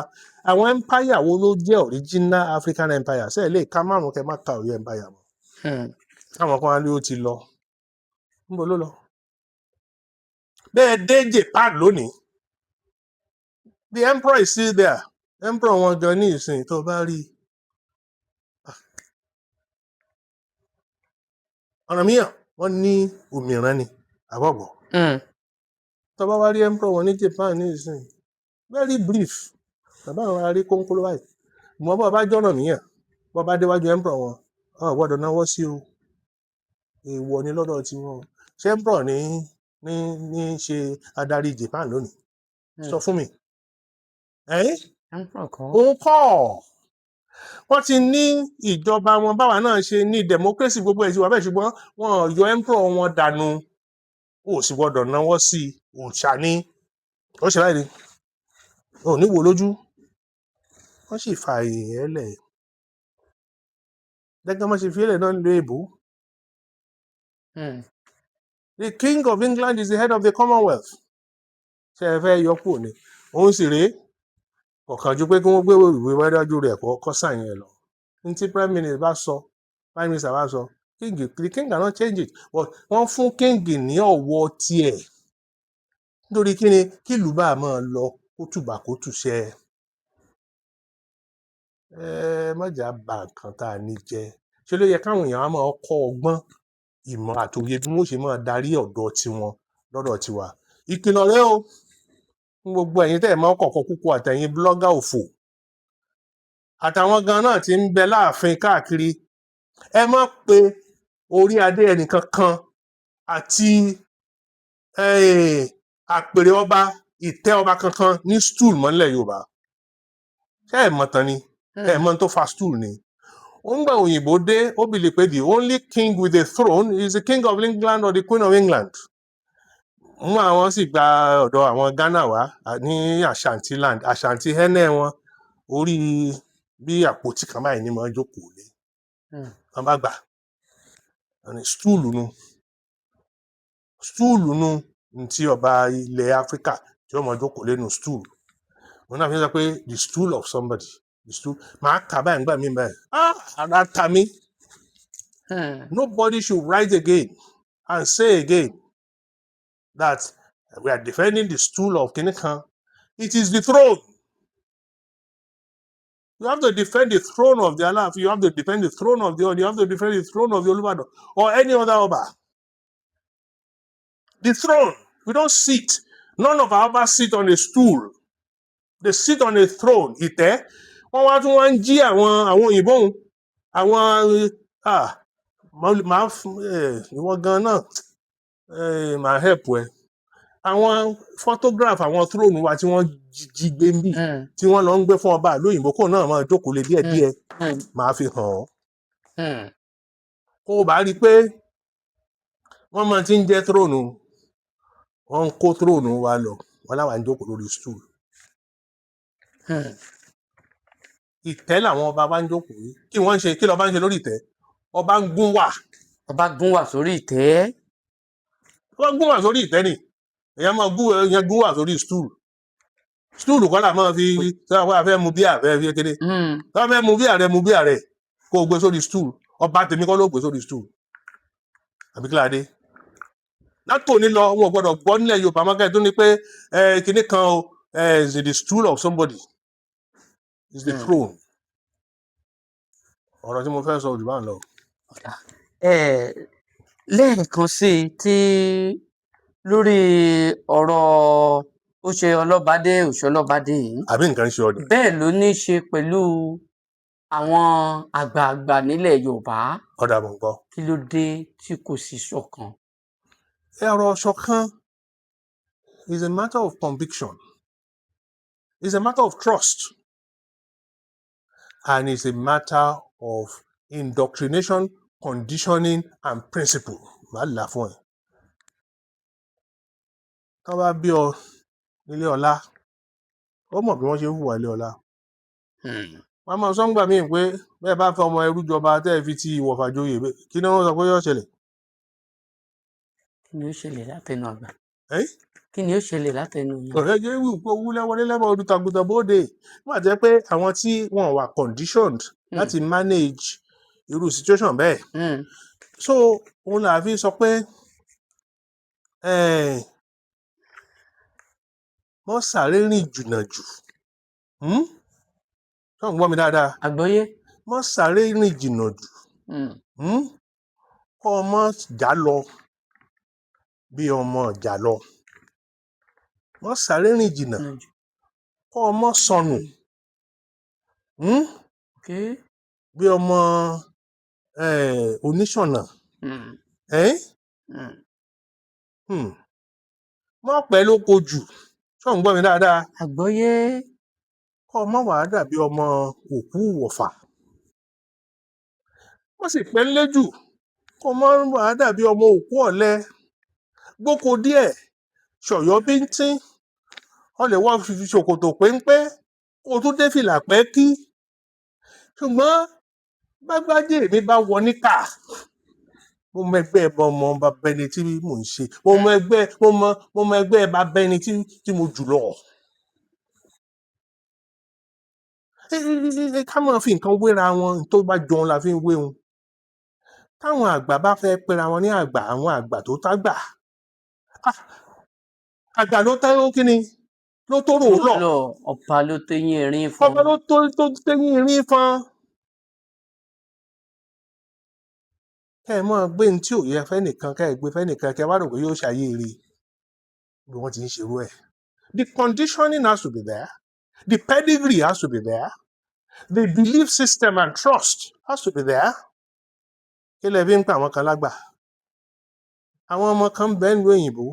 àwọn empire wo ló jẹ́ original African empire? Ṣe é lè ka márùn kẹ má ka Ọ̀yọ́ empire mọ́? Táwọn kan wá ní ó ti lọ. Níbo ló lọ? Bẹ́ẹ̀ dé Japan lónìí, the emperor is still there. Emperor wọn gan ní ìsìn tó bá rí i, Ọ̀rànmíyàn, wọ́n ní òmìrán ni àbọ̀bọ̀. Tó bá wá rí emperor wọn ní Japan ní ìsìn, very brief, bàbá àwọn arí kónkóló báyìí. Mọ bọ́ bá jọ̀rànmíyàn, bọ́ bá déwájú emperor wọn, ọ̀ gbọ́dọ̀ náwó sí o, èèwọ̀ ni lọ́dọ̀ tiwọn o. Ṣé emperor ní ṣe adarí Japan lónìí? Sọ fún mi. Ẹ́n? Emperor kọ́. Òun kọ́. Wọ́n ti ní ìjọba wọn, báwa náà ṣe ní democracy, gbogbo ẹ̀ ti wà bẹ́ẹ̀, ṣùgbọ́n wọn ò yọ emperor wọn dànù. O sì gbọ́dọ̀ náwó sí i, òòṣà ni. Ó ṣe báyìí ni ò ní wò lójú. Wọ́n sì fa èèyàn lẹ̀ gẹ́gẹ́ wọ́n ṣe fi lẹ̀ náà nílùú èbó. The king of England is the head of the Commonwealth. Ṣé ẹ fẹ́ yọ kúrò ni? Òun sì rèé, kọ̀ọ̀kan ju pé kí wọ́n gbé ìwé wájú rẹ̀ kọ́ sign ẹ̀ lọ. Ní tí prime minister bá sọ, prime minister bá sọ, king, the king cannot change it, but wọ́n fún king ní ọ̀wọ̀ tiẹ̀. Nítorí kí ni? Kí ìlú bá máa lọ kó tùbà kó tùṣẹ. Ẹ má jà bà nǹkan tá a ní jẹ́. Ṣé ló yẹ káwọn èèyàn á máa kọ́ ọgbọ́n, ìmọ̀ àtòye bí wọ́n ṣe máa darí ọ̀dọ́ tiwọn lọ́dọ̀ tiwa? Ìkìlọ̀ rẹ o fún gbogbo ẹ̀yin tẹ́ ẹ̀ máa ń kọ̀kọ́ kúkú, àtẹ̀yin blogger òfò, àtàwọn gan náà tí ń bẹ láàfin káàkiri. Ẹ má pe orí adé ẹnìkan kan àti àpèrè ọba, ìtẹ́ ọba kankan ní stool mọ́ nílẹ̀ Yorùbá. Ṣé ẹ mọ̀ tán ni? Ẹ mọ̀ tó fa stool ni. Ó ń gbà òyìnbó dé, ó believe pé the only king with a throne is the king of England or the queen of England. Mú àwọn sì gba ọ̀dọ̀ àwọn Ghana wá ní Ashanti land, Ashanti hene wọn, orí bí àpótí kan báyìí ní máa jókòó lé. Wọn bá gbà wọn ní stool nu, stool nu ní tí ọba ilẹ̀ Áfíríkà tí ó máa jókòó lé nu stool. Wọn náà fi sọ pé the stool of somebody, the stool. Màá kà báyìí nígbà míì báyìí, ah, ara ta mí. Nobody should write again and say again that we are defending the stool of kìnìkan. It is the throne. You have to defend the throne of the Aláàfin, you have to defend the throne of the Ọọ̀ni, you have to defend the throne of the Olúbàdàn or any other Ọba. The throne. We don't sit. None of our Ọba sit on a stool. They sit on a throne. Ìtẹ́. Wọ́n wá tún wá ń jí àwọn òyìnbó òun. Àwọn ah máa fún ẹ ìwọ gan náà ẹ máa help ẹ. Àwọn photograph àwọn throne wa tí wọ́n jí gbé ń bì, tí wọ́n lọ ń gbé fún ọba ìlú òyìnbó kó náà máa jókòó lé díẹ̀díẹ̀, máa fi hàn ọ́. Kó o bá rí i pé wọ́n máa ti ń jẹ́ throne, wọ́n ń kó throne wa lọ, wọ́n láwa ń jókòó lórí stool. Ìtẹ́ làwọn ọba wa ń jókòó yìí. Kí wọ́n ń ṣe? Kí lọ́ba ń ṣe lórí ìtẹ́? Ọba ń gún wà. Ọba gún wà sórí ìtẹ́. Wọ́n gún wà sórí ìtẹ́ ni. Èèyàn máa gún, èèyàn gún wà sórí stool. Stool kọ́ là máa fi sọ pé a fẹ́ mu bíà, fẹ́ fi kéde. Tó fẹ́ mu bíà rẹ, mu bíà rẹ, kó o gbé sórí stool. Ọba tèmi kọ́ ló gbé sórí stool, àbí kí láadé? Látòní lọ, wọn ò gbọ́dọ̀ gbọ́ nílẹ̀ Yorùbá mọ́kẹ́ tó ní pé ẹ kinní kan o, ẹ is the stool of somebody, is the throne. Ọ̀rọ̀ tí mo fẹ́ sọ jù bá ń lọ. Ẹ lẹ́ẹ̀kan sí i tí lórí ọ̀rọ̀ ó ṣe ọlọ́badé, òṣọlọ́badé yìí. Àbí nǹkan ń ṣe ọdún? Bẹ́ẹ̀ ló ní í ṣe pẹ̀lú àwọn àgbààgbà nílẹ̀ Yorùbá. Ọ̀dà, mọ̀ ń gbọ́. Kí ló dé tí kò sí ṣọ̀kan? Ọ̀rọ̀ ṣọ̀kan is a matter of conviction, it's a matter of trust, and it's a matter of indoctrination, conditioning and principle. Màá là fún ẹ. Tọ́ bá bí ọ nílé ọlá, ó mọ̀ bí wọ́n ṣe ń hùwà ilé ọlá. Wọ́n á máa sọ ńgbà míì pé bẹ́ẹ̀ bá fẹ́ ọmọ ẹrú jọba, tẹ́ ẹ fi ti ìwọ̀fà joyè, kí ni wọ́n sọ pé yóò ṣẹlẹ̀? Kí ni ó ṣẹlẹ̀ látẹnu àgbà? Ẹ́? Kí ni ó ṣẹlẹ̀ látẹnu yín? Ọ̀rẹ́ jẹ́ wí pé owó lẹ́wọlé lẹ́wọ̀ olùtàgùtàn bóde nígbà tó jẹ́ pé àwọn tí wọ́n wà conditioned láti manage irú situation bẹ́ẹ̀. So òun là fi sọ pé wọ́n sáré rìn jìnnà jù. Ṣé ò ń gbọ́ mi dáadáa? Àgbọ́yé. Mọ́ sáré rìn jìnnà jù. Kọ́ ọ mọ́ já lọ bí ọmọ ìjà lọ. Mọ́ sáré rìn jìnnà kọ́ ọ mọ́ sọnù. Bí ọmọ oníṣọ̀nà. Eh? Mọ́ pẹ́ lóko jù. Ṣé ò ń gbọ́ mi dáadáa? Àgbọ́yé. Kọ́ ọ mọ́ wàá dàbí ọmọ òkú ìwọ̀fà. Mọ́ sì pẹ́ ńlé jù. Kọ́ ọ mọ́ wàá dàbí ọmọ òkú ọ̀lẹ. Gbóko díẹ̀, ṣọ̀yọ́ bíntín. Ọ lè wọ́ fi ṣòkòtò péńpé, kó o tún dé fìlà pẹ́kí. Ṣùgbọ́n bágbájé mi bá wọ níkà, mo mọ ẹgbẹ́ ọmọ bàbá ẹni tí mò ń ṣe. Mo mọ ẹgbẹ́, mo mọ ẹgbẹ́ bàbá ẹni tí mo jù lọ. Ká máa fi nǹkan wéra wọn, tó bá jọun la fi ń wé wọn. Táwọn àgbà bá fẹ́ pera wọn ní àgbà, àwọn àgbà tó tágbà. Ah, àgbà ló tẹ́ ó kíni ló tó rò ó lọ. Lọ ọba ló téyín erin fún. Ọba ló tó téyín erin fọn. Kẹ́ ẹ máa gbé ní tí ò yẹ fẹ́nìkan, kẹ́ ẹ gbé fẹ́nìkan, kẹ́ ẹ wá rò pé yóò ṣàyè rí bí wọ́n ti ń ṣerú ẹ̀. The conditioning has to be there. The pedigree has to be there. The belief system and trust has to be there. Kí lẹ fi ń pa àwọn kan lágbà? Àwọn ọmọ kan ń bẹ nílùú òyìnbó.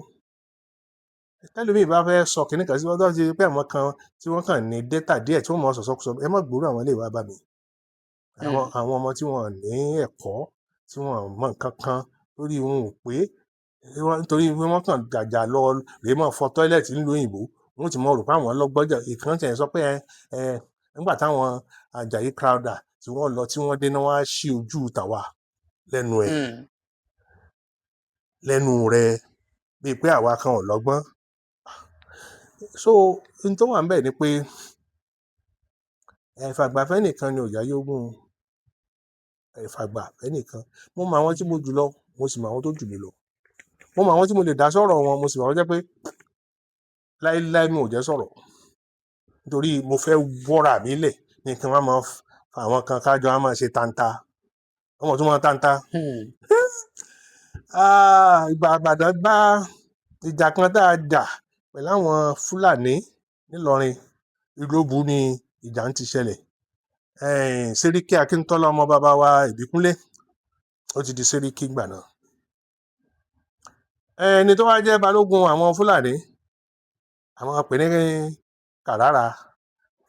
Tẹ́lòmíì bá fẹ́ sọ kìnní kan sí wọ́n tó ti pé àwọn kan tí wọ́n kàn ní data díẹ̀ tí wọ́n mọ̀ sọ̀sọ́kùsọ, ẹ má gbúrò àwọn ilé ìwà bá mi. Àwọn ọmọ tí wọ́n ní ẹ̀kọ́, tí wọ́n mọ nǹkan kan lórí wọn ò pé, nítorí pé wọ́n kàn jàjà lọ rèé mọ́ fọ toilet nílùú òyìnbó, wọ́n ti mọ̀ rò pé àwọn lọ́gbọ́n. Ìkan tiẹ̀ sọ pé ẹ nígbà táwọn Àjàyí Crowther tí wọ́n lọ tí wọ́n dé náà wá ṣí ojú tàwa lẹ́nu ẹ̀ lẹ́nu rẹ̀ bíi pé àwa kan ò lọ́gbọ́n. So n tó wà níbẹ̀ ni pé ẹ̀fàgbàfẹ́ nìkan ni ò jáyé ogún. Ẹ̀fàgbàfẹ́ nìkan. Mo mọ àwọn tí mo jù lọ, mo sì mọ àwọn tó jù mí lọ. Mo mọ àwọn tí mo lè dá sọ̀rọ̀ wọn, mo sì mọ àwọn tó jẹ́ pé láíláí mi ò jẹ́ sọ̀rọ̀. Nítorí mo fẹ́ wọ́ra mi lẹ̀ ní kí wọ́n máa fa àwọn kan kájọ wọ́n máa ṣe tanta. Wọ́n mọ̀ tó máa tanta. Ah, ìgbà Ìbàdàn bá ìjà kan tá a jà pẹ̀lú àwọn Fúlàní nílọrin, Ìlóbù ni ìjà ń ti ṣẹlẹ̀. Sẹ́ríkì Akíntọ́lá ọmọ bàbá wa Ìbíkúnlé, ó ti di Sẹ́ríkì ìgbà náà. Ẹni tó wá jẹ́ balógun àwọn Fúlàní, àwọn pè ní Kàràrà,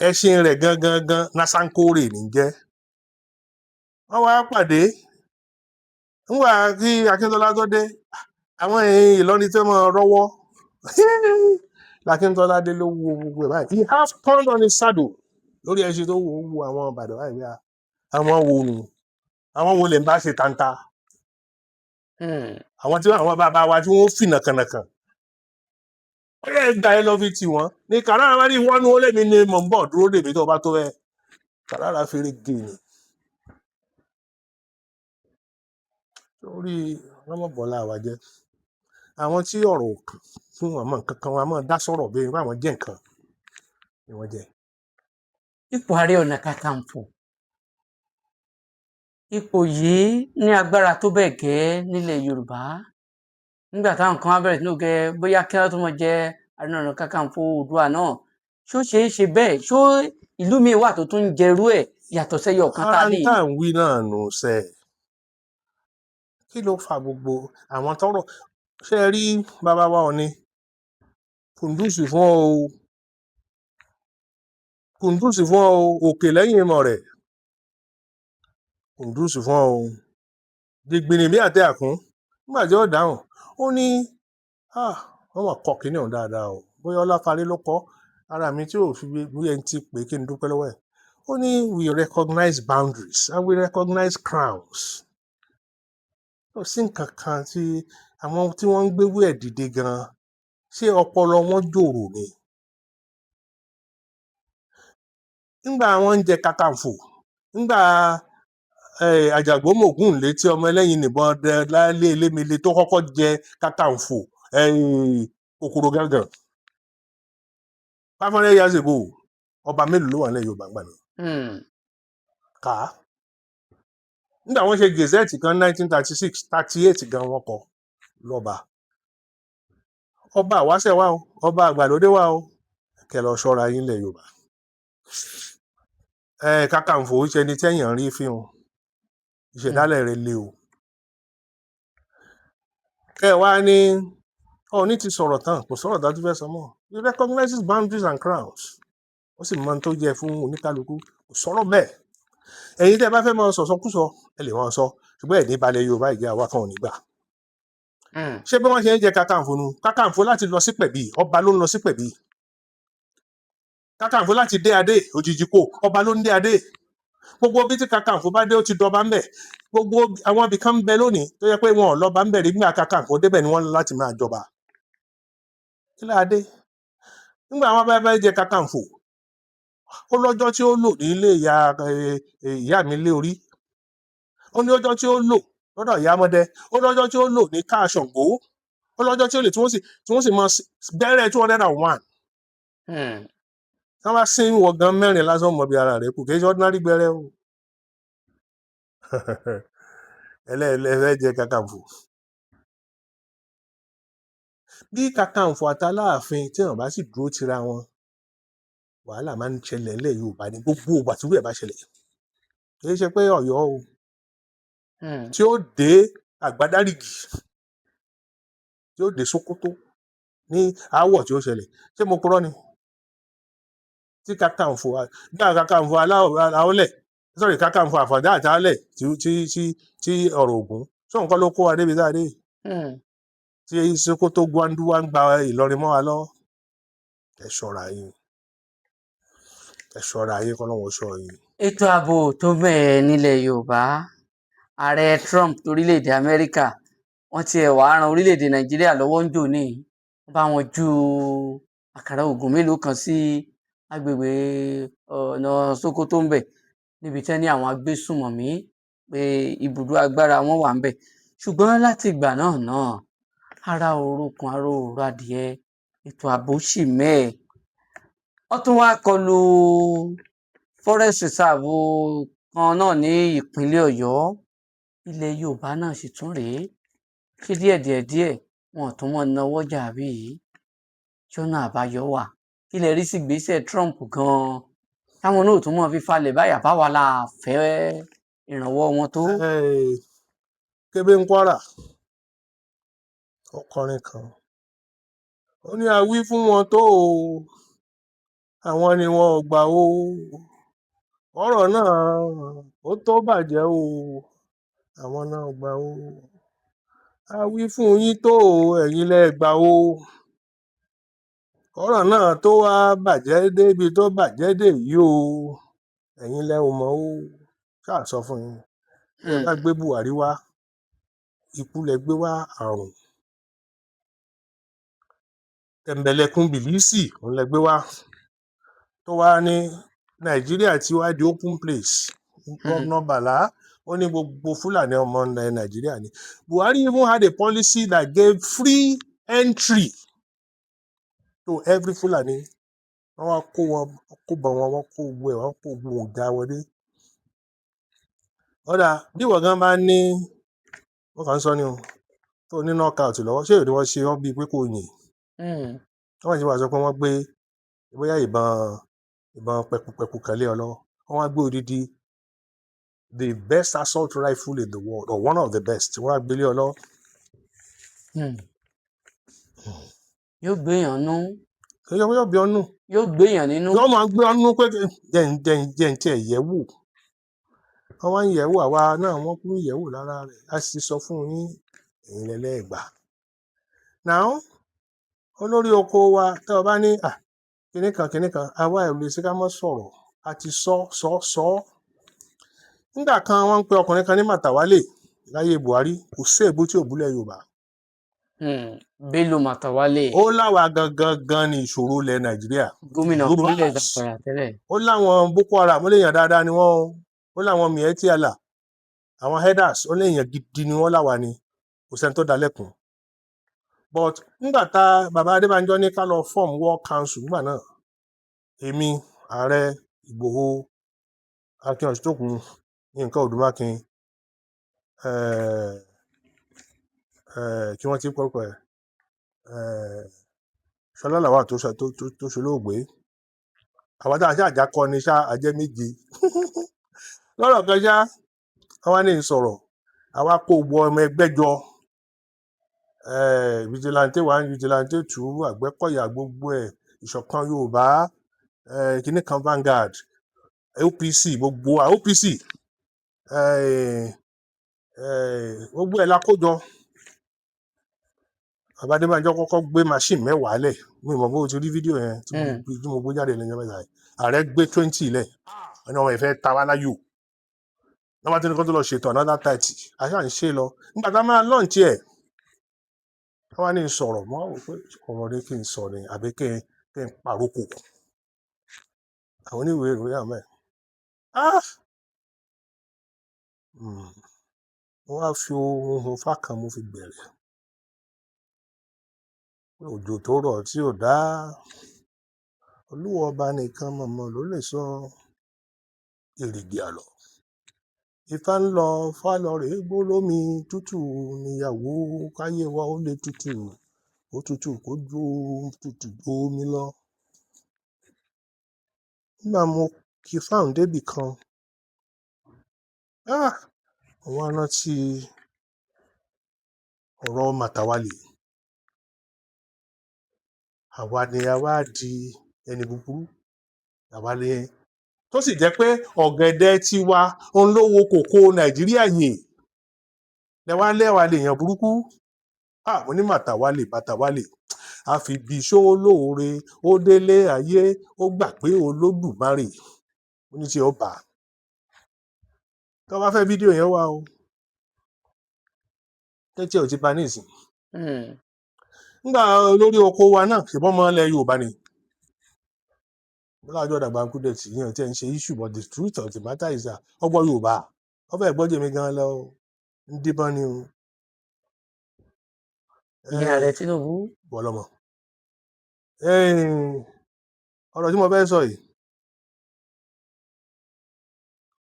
ẹṣin rẹ̀ gangan gan Nasankore ní jẹ́. Wọ́n wá pàdé nígbà tí Akíntọ́lá tó dé, àwọn èèyàn Ìlọrin tó máa rọ́wọ́. Akíntọ́lá dé ló wo gbogbo ẹ̀ báyìí. He has turned on his saddle lórí ẹṣin tó wo wo àwọn Ìbàdàn báyìí pé àwọn wo nù, àwọn wo lè ń bá ṣe tanta. Àwọn tí àwọn bàbá wa tí wọ́n fi nàkànàkàn. Ó yẹ gbà ẹ lọ fi tì wọ́n. Ní Kàràrà wá ní wọ́n ní ó lè mi ní mò ń bọ̀ dúró dèmí tó bá tó bẹ́ẹ̀. Kàràrà fèrè gè ni. Torí wọ́n mọ̀ bọ́lá wa jẹ́. Àwọn tí ọ̀rọ̀ ò kàn fún wọn mọ̀ nǹkan kan wọn a máa dá sọ̀rọ̀ bí i àwọn jẹ́ nǹkan ni wọ́n jẹ́. Ipò Ààrẹ Ọ̀nà Kakanfò. Ipò yìí ní agbára tó bẹ́ẹ̀ gẹ́ nílẹ̀ Yorùbá. Nígbà táwọn kan á bẹ̀rẹ̀ sí ní gẹ bóyá kí wọ́n tó mọ jẹ Ààrẹ Ọ̀nà Kakanfò Oòduà náà. Ṣó ṣeé ṣe bẹ́ẹ̀? Ṣó ìlú míì wà tó tún ń jẹrú ẹ̀ yàtọ̀ sẹ́yọ kan tá a ní? Ara ń tà ń wí náà nù sẹ́. Kí ló fa gbogbo àwọn tọ́rọ̀? Ṣé ẹ rí bàbá wa Ọọ̀ni? Kùndùsì fún ọ o. Kùndùsì fún ọ o. Òkè lẹ́yìn ìmọ̀ rẹ̀. Kùndùsì fún ọ o. Dìgbìnì bí àtẹ àkún. Nígbà tí ó dáhùn, ó ní, wọ́n mọ̀ kọ́ kíní ọ̀hún dáadáa o. Bóyá Ọláfárẹ́ ló kọ́. Ara mi tí ò fi bí ẹni tí pé kí n dúpẹ́ lọ́wọ́ ẹ̀. Ó ní we recognize boundaries and we recognize crowns. Kò sí nǹkan kan tí àwọn tí wọ́n ń gbéwé ẹ̀ dìde gan-an. Ṣé ọpọlọ wọn jòrò ni? Nígbà wọ́n ń jẹ Kakanfò, nígbà Àjàgbó létí ọmọ ẹlẹ́yin nìbọn dẹ lálé elémele tó kọ́kọ́ jẹ Kakanfò kòkòrò gángan. 500 years ago, ọba mélòó ló wà nílẹ̀ Yorùbá ńgbà náà? Kà á. Nígbà wọ́n ṣe gazette kan 1936, 38 gan wọ́n kọ lọ́ba. Ọba àwáṣẹ̀ wà o, ọba àgbàlódé wà o. Kẹ́ lọ ṣọ́ra yín nílẹ̀ Yorùbá. Kakanfò ó ṣe ẹni tẹ́yàn rí fín o. Ìṣẹ̀dálẹ̀ rẹ̀ le o. Kẹ́ ẹ wá ní Ọọ̀ni ti sọ̀rọ̀ tán, kò sọ̀rọ̀ dájú fẹ́ sọ mọ́. He recognizes boundaries and crowns. Ó sì mọ ohun tó yẹ fún oníkálukú. Kò sọ̀rọ̀ bẹ́ẹ̀. Ẹ̀yin tẹ́ ẹ bá fẹ́ máa sọ̀sọkúsọ, ẹ lè máa sọ. Ṣùgbọ́n ẹ̀ ní balẹ̀ Yorùbá ìjẹ́ àwa kan ò ní gbà. Ṣé bí wọ́n ṣe ń jẹ Kakanfò nu? Kakanfò láti lọ sí Pẹ̀bí, ọba ló ń lọ sí Pẹ̀bí. Kakanfò láti dé adé, òjijì kò, ọba ló ń dé adé. Gbogbo bí tí Kakanfò bá dé, ó ti dọba ńbẹ̀. Gbogbo àwọn ibì kan ń bẹ lónìí tó yẹ pé wọn ò lọ́ba ńbẹ̀ rí nígbà Kakanfò débẹ̀ ni wọ́n lọ láti máa jọba. Kí láa dé? Nígbà wọn bá fẹ́ jẹ Kakanfò, Ó lọ́jọ́ tí ó lò ní ilé ìyá ìyá mi lé orí, ó ní ọjọ́ tí ó lò lọ́dọ̀ ìyá mọ́dẹ, ó lọ́jọ́ tí ó lò ní káàṣọ̀gbó, ó lọ́jọ́ tí ó lè tí wọ́n sì mọ gbẹ́rẹ́ 201. Tí wọ́n bá sín wọ gan mẹ́rin lásán, mọ̀ bí ara rẹ̀ kù. Kì í ṣe ordinary gbẹ́rẹ́ o. Ẹlẹ́ẹ̀lẹ́ jẹ Kakanfò. Bí Kakanfò àtàláàfin tí wọn bá sì dúró tira wọn, wàhálà máa ń ṣẹlẹ̀ ńlẹ̀ Yorùbá ní gbogbo ìgbà tí irú ẹ̀ bá ṣẹlẹ̀. Kì í ṣe pé Ọ̀yọ́ o, tí ó dé Àgbádárìgì, tí ó dé Sókótó ní aáwọ̀ tí ó ṣẹlẹ̀. Ṣé mo purọ́ ni? Tí Kakanfò bí àwọn Kakanfò aláwọ̀lẹ̀, sorry, Kakanfò Àfọ̀njá àti Aálẹ̀ tí ọ̀rọ̀ Ògún ṣé òun kọ́ ló kó wa débi tá a dé? Tí Sókótó gwandu wá ń gba Ìlọrin mọ́ wa lọ́wọ́. Ẹ ṣọ́ra yín, ẹ ṣọ́ra yín, kọ́lọ́hun ṣọ́ yín. Ètò ààbò tó mẹ́hẹ nílẹ̀ Yorùbá, ààrẹ Trump torílẹ̀-èdè Amẹ́ríkà, wọ́n tiẹ̀ wàá ran orílẹ̀-èdè Nàìjíríà lọ́wọ́ ń jò ní, wọ́n bá wọn ju àkàrà oògùn mélòó kan sí agbègbè ọ̀nà Sókótó ń bẹ̀, níbi tí wọ́n ní àwọn agbésùnmọ̀mí pé ibùdó agbára wọn wà ń bẹ̀. Ṣùgbọ́n láti ìgbà náà ara òrokùn ara òro adìẹ, ètò ààbò sì mẹ́ẹ̀. Wọ́n tún wá kọlu forest reserve kan náà ní ìpínlẹ̀ Ọ̀yọ́. Ilẹ̀ Yorùbá náà sì tún rèé. Ṣé díẹ̀díẹ̀ díẹ̀ wọn ò tún mọ́ nawọ́ jà bí yìí? Ṣọ́nà àbáyọ wà? Kí lẹ rí sí ìgbésẹ̀ Trump gan-an, táwọn náà ò tún mọ́ fi falẹ̀ báyà báwa la fẹ́ ìrànwọ́ wọn tó? Kébé ń Kwara, ó kọrin kan, ó ní a wí fún wọn tó o, àwọn ni wọn ò gbà o, ọ̀rọ̀ náà ó tó bàjẹ́ o, àwọn náà ò gbà o, a wí fún yín tó o, ẹ̀yin lẹ gbà o, ọ̀rọ̀ náà tó wá bàjẹ́ débi tó bàjẹ́ dé yìí o, ẹ̀yin lẹ ò mọ̀ o. Ṣáà sọ fún yín, ẹ bá gbé Buhari wá, ikú lẹ gbé wá, àrùn tẹ̀m̀bẹ̀lẹ̀kun bìlísì òun lẹ gbé wá, tó wá ní Nàìjíríà tí wá di open place. Governor Bala, ó ní gbogbo Fúlàní ọmọ ilẹ̀ Nàìjíríà ni. Buhari even had a policy that gave free entry to every Fulani. Wọ́n wá kó wọn, kó bọ̀ wọn, wọ́n kó gbogbo ẹ̀, wọ́n kó gbogbo ọ̀gá wọlé. Ọ̀dà bí ìwọ gan bá ní, wọ́n kàn ń sọ ni o, tó ní knockout lọ́wọ́, ṣé èrè wọ́n ṣe ọ́ bíi pé kò yìn? Wọ́n sì wá sọ pé wọ́n gbé bóyá ìbọn pẹkupẹku kan lé ọ lọ́wọ́, wọ́n wá gbé odidi the best assault rifle in the world, or one of the best, wọ́n wá gbé lé ọ lọ́wọ́. Yóò gbéyàn nú. Kì í ṣe pé yóò bí ọ nù. Yóò gbéyàn nínú. Yóò máa gbé ọ nú pé jẹ́ ń tiẹ̀ yẹ̀ wò. Wọ́n wá ń yẹ̀ wò, àwa náà wọ́n kú ń yẹ̀ wò lára rẹ̀. A sì sọ fún yín, ẹ̀yin lẹ́lẹ́gbàá. Now, olórí oko wa, tẹ́ ọ bá ní à kinní kan kinní kan, àwa ò lè ṣe ká mọ́ sọ̀rọ̀. A ti sọ sọ sọ. Nígbà kan, wọ́n ń pe ọkùnrin kan ní Màtàwálè láyé Buhari, kò sí èébú tí ò búlẹ̀ Yorùbá. Bello Matawalle. Ó láwa gangan gan ni ìṣòro ilẹ̀ Nàìjíríà. Gómìnà Yorùbá ìpínlẹ̀ Zamfara tẹ́lẹ̀. Ó láwọn Boko Haram, ó léèyàn dáadáa ni wọ́n o. Ó láwọn Miyetti Allah, àwọn herders, ó léèyàn gidi ni wọ́n, láwa ni kò sẹ́ni tó dá lẹ́kùn. But nígbà tá bàbá Adébánjọ ní ká lọ form war council nígbà náà, èmi, ààrẹ Ìgbòho, Akin Ọ̀ṣítòkun, Yínká Odùmákin, kí wọ́n ti kọ́kọ́ ẹ̀, Ṣọlá Lawal tó ṣolóògbé, àwọn tá a ṣe àjákọ ni ṣá, ajẹ́ méje lọ́rọ̀ kan ṣá. Wọ́n wá ní sọ̀rọ̀, àwa kó gbogbo ọmọ ẹgbẹ́ jọ, vigilante one, vigilante two, Àgbẹ̀kọ̀yà, gbogbo ẹ̀, Ìṣọ̀kan Yorùbá, kinní kan, Vanguard, OPC, gbogbo wa OPC, gbogbo ẹ̀ la kó jọ. Bàbá Adébánjọ kọ́kọ́ gbé machine 10 lẹ̀. Mi ò mọ̀ bó o ti rí fídíò yẹn tí mo tí mo gbé jáde lẹ́yìn mẹ́ta yìí. Ààrẹ gbé 20 lẹ̀, ẹni ọmọ ìfẹ́ ta wá láyò wọ́n bá tún ní kó tó lọ ṣètò another 30. Àṣà ń ṣe lọ. Nígbà tá a máa launch ẹ̀, wọ́n wá ní n sọ̀rọ̀. Mo wá wò pé ọ̀rọ̀ ni kí n sọ ni àbí kí n pàrókò. Àwọn oníwèé ìròyìn àmọ́ ẹ̀. Ah! Mo wá fi ohun Ifá kan mo fi bẹ̀rẹ̀. Pé òjò tó rọ̀ tí ò dá, Olúwa ọba nìkan mọ̀mọ́ ló lè sọ èrìgì àlọ́. Ifá ń lọ, Ifá lọ rèé gbó lómi tútù níyàwó káyé wa ó lè tútù, ó tútù kó ju tútù ju omi lọ. Nígbà mo kí fáwọn débì kan, ah! Mo wá rántí ọ̀rọ̀ Màtàwálè. Àwa ni a wá di ẹni búburú. Àwa ni tó sì jẹ́ pé ọ̀gẹ̀dẹ̀ tiwa òun ló wo kòkó Nàìjíríà yè. Lẹ wá lẹ́wà lèèyàn burúkú. Ah! Mo ní Màtàwálè, Màtàwálè. A fi ibi ṣó lóore, ó délé ayé, ó gbà pé Olódùmarè. Mo ní tí ó bà á. Tó bá fẹ́ fídíò yẹn wá o. Tẹ́tí ò ti ba ní ìsìn. Nígbà olórí oko wa náà, ṣùgbọ́n ọmọ ilẹ̀ Yorùbá ni. Bọ́lá Ọjọ́ dàgbà Kúdẹ̀tì yẹn tí ẹ̀ ń ṣe issue, but the truth of the matter is that ọgbọ́n Yorùbá, wọ́n fẹ́ gbọ́ jèmi gan lọ o. Ń díbọ́n ni o. Ìyẹn ààrẹ Tinubu. Bọ́lọ́mọ. Ọ̀rọ̀ tí mo fẹ́ sọ yìí,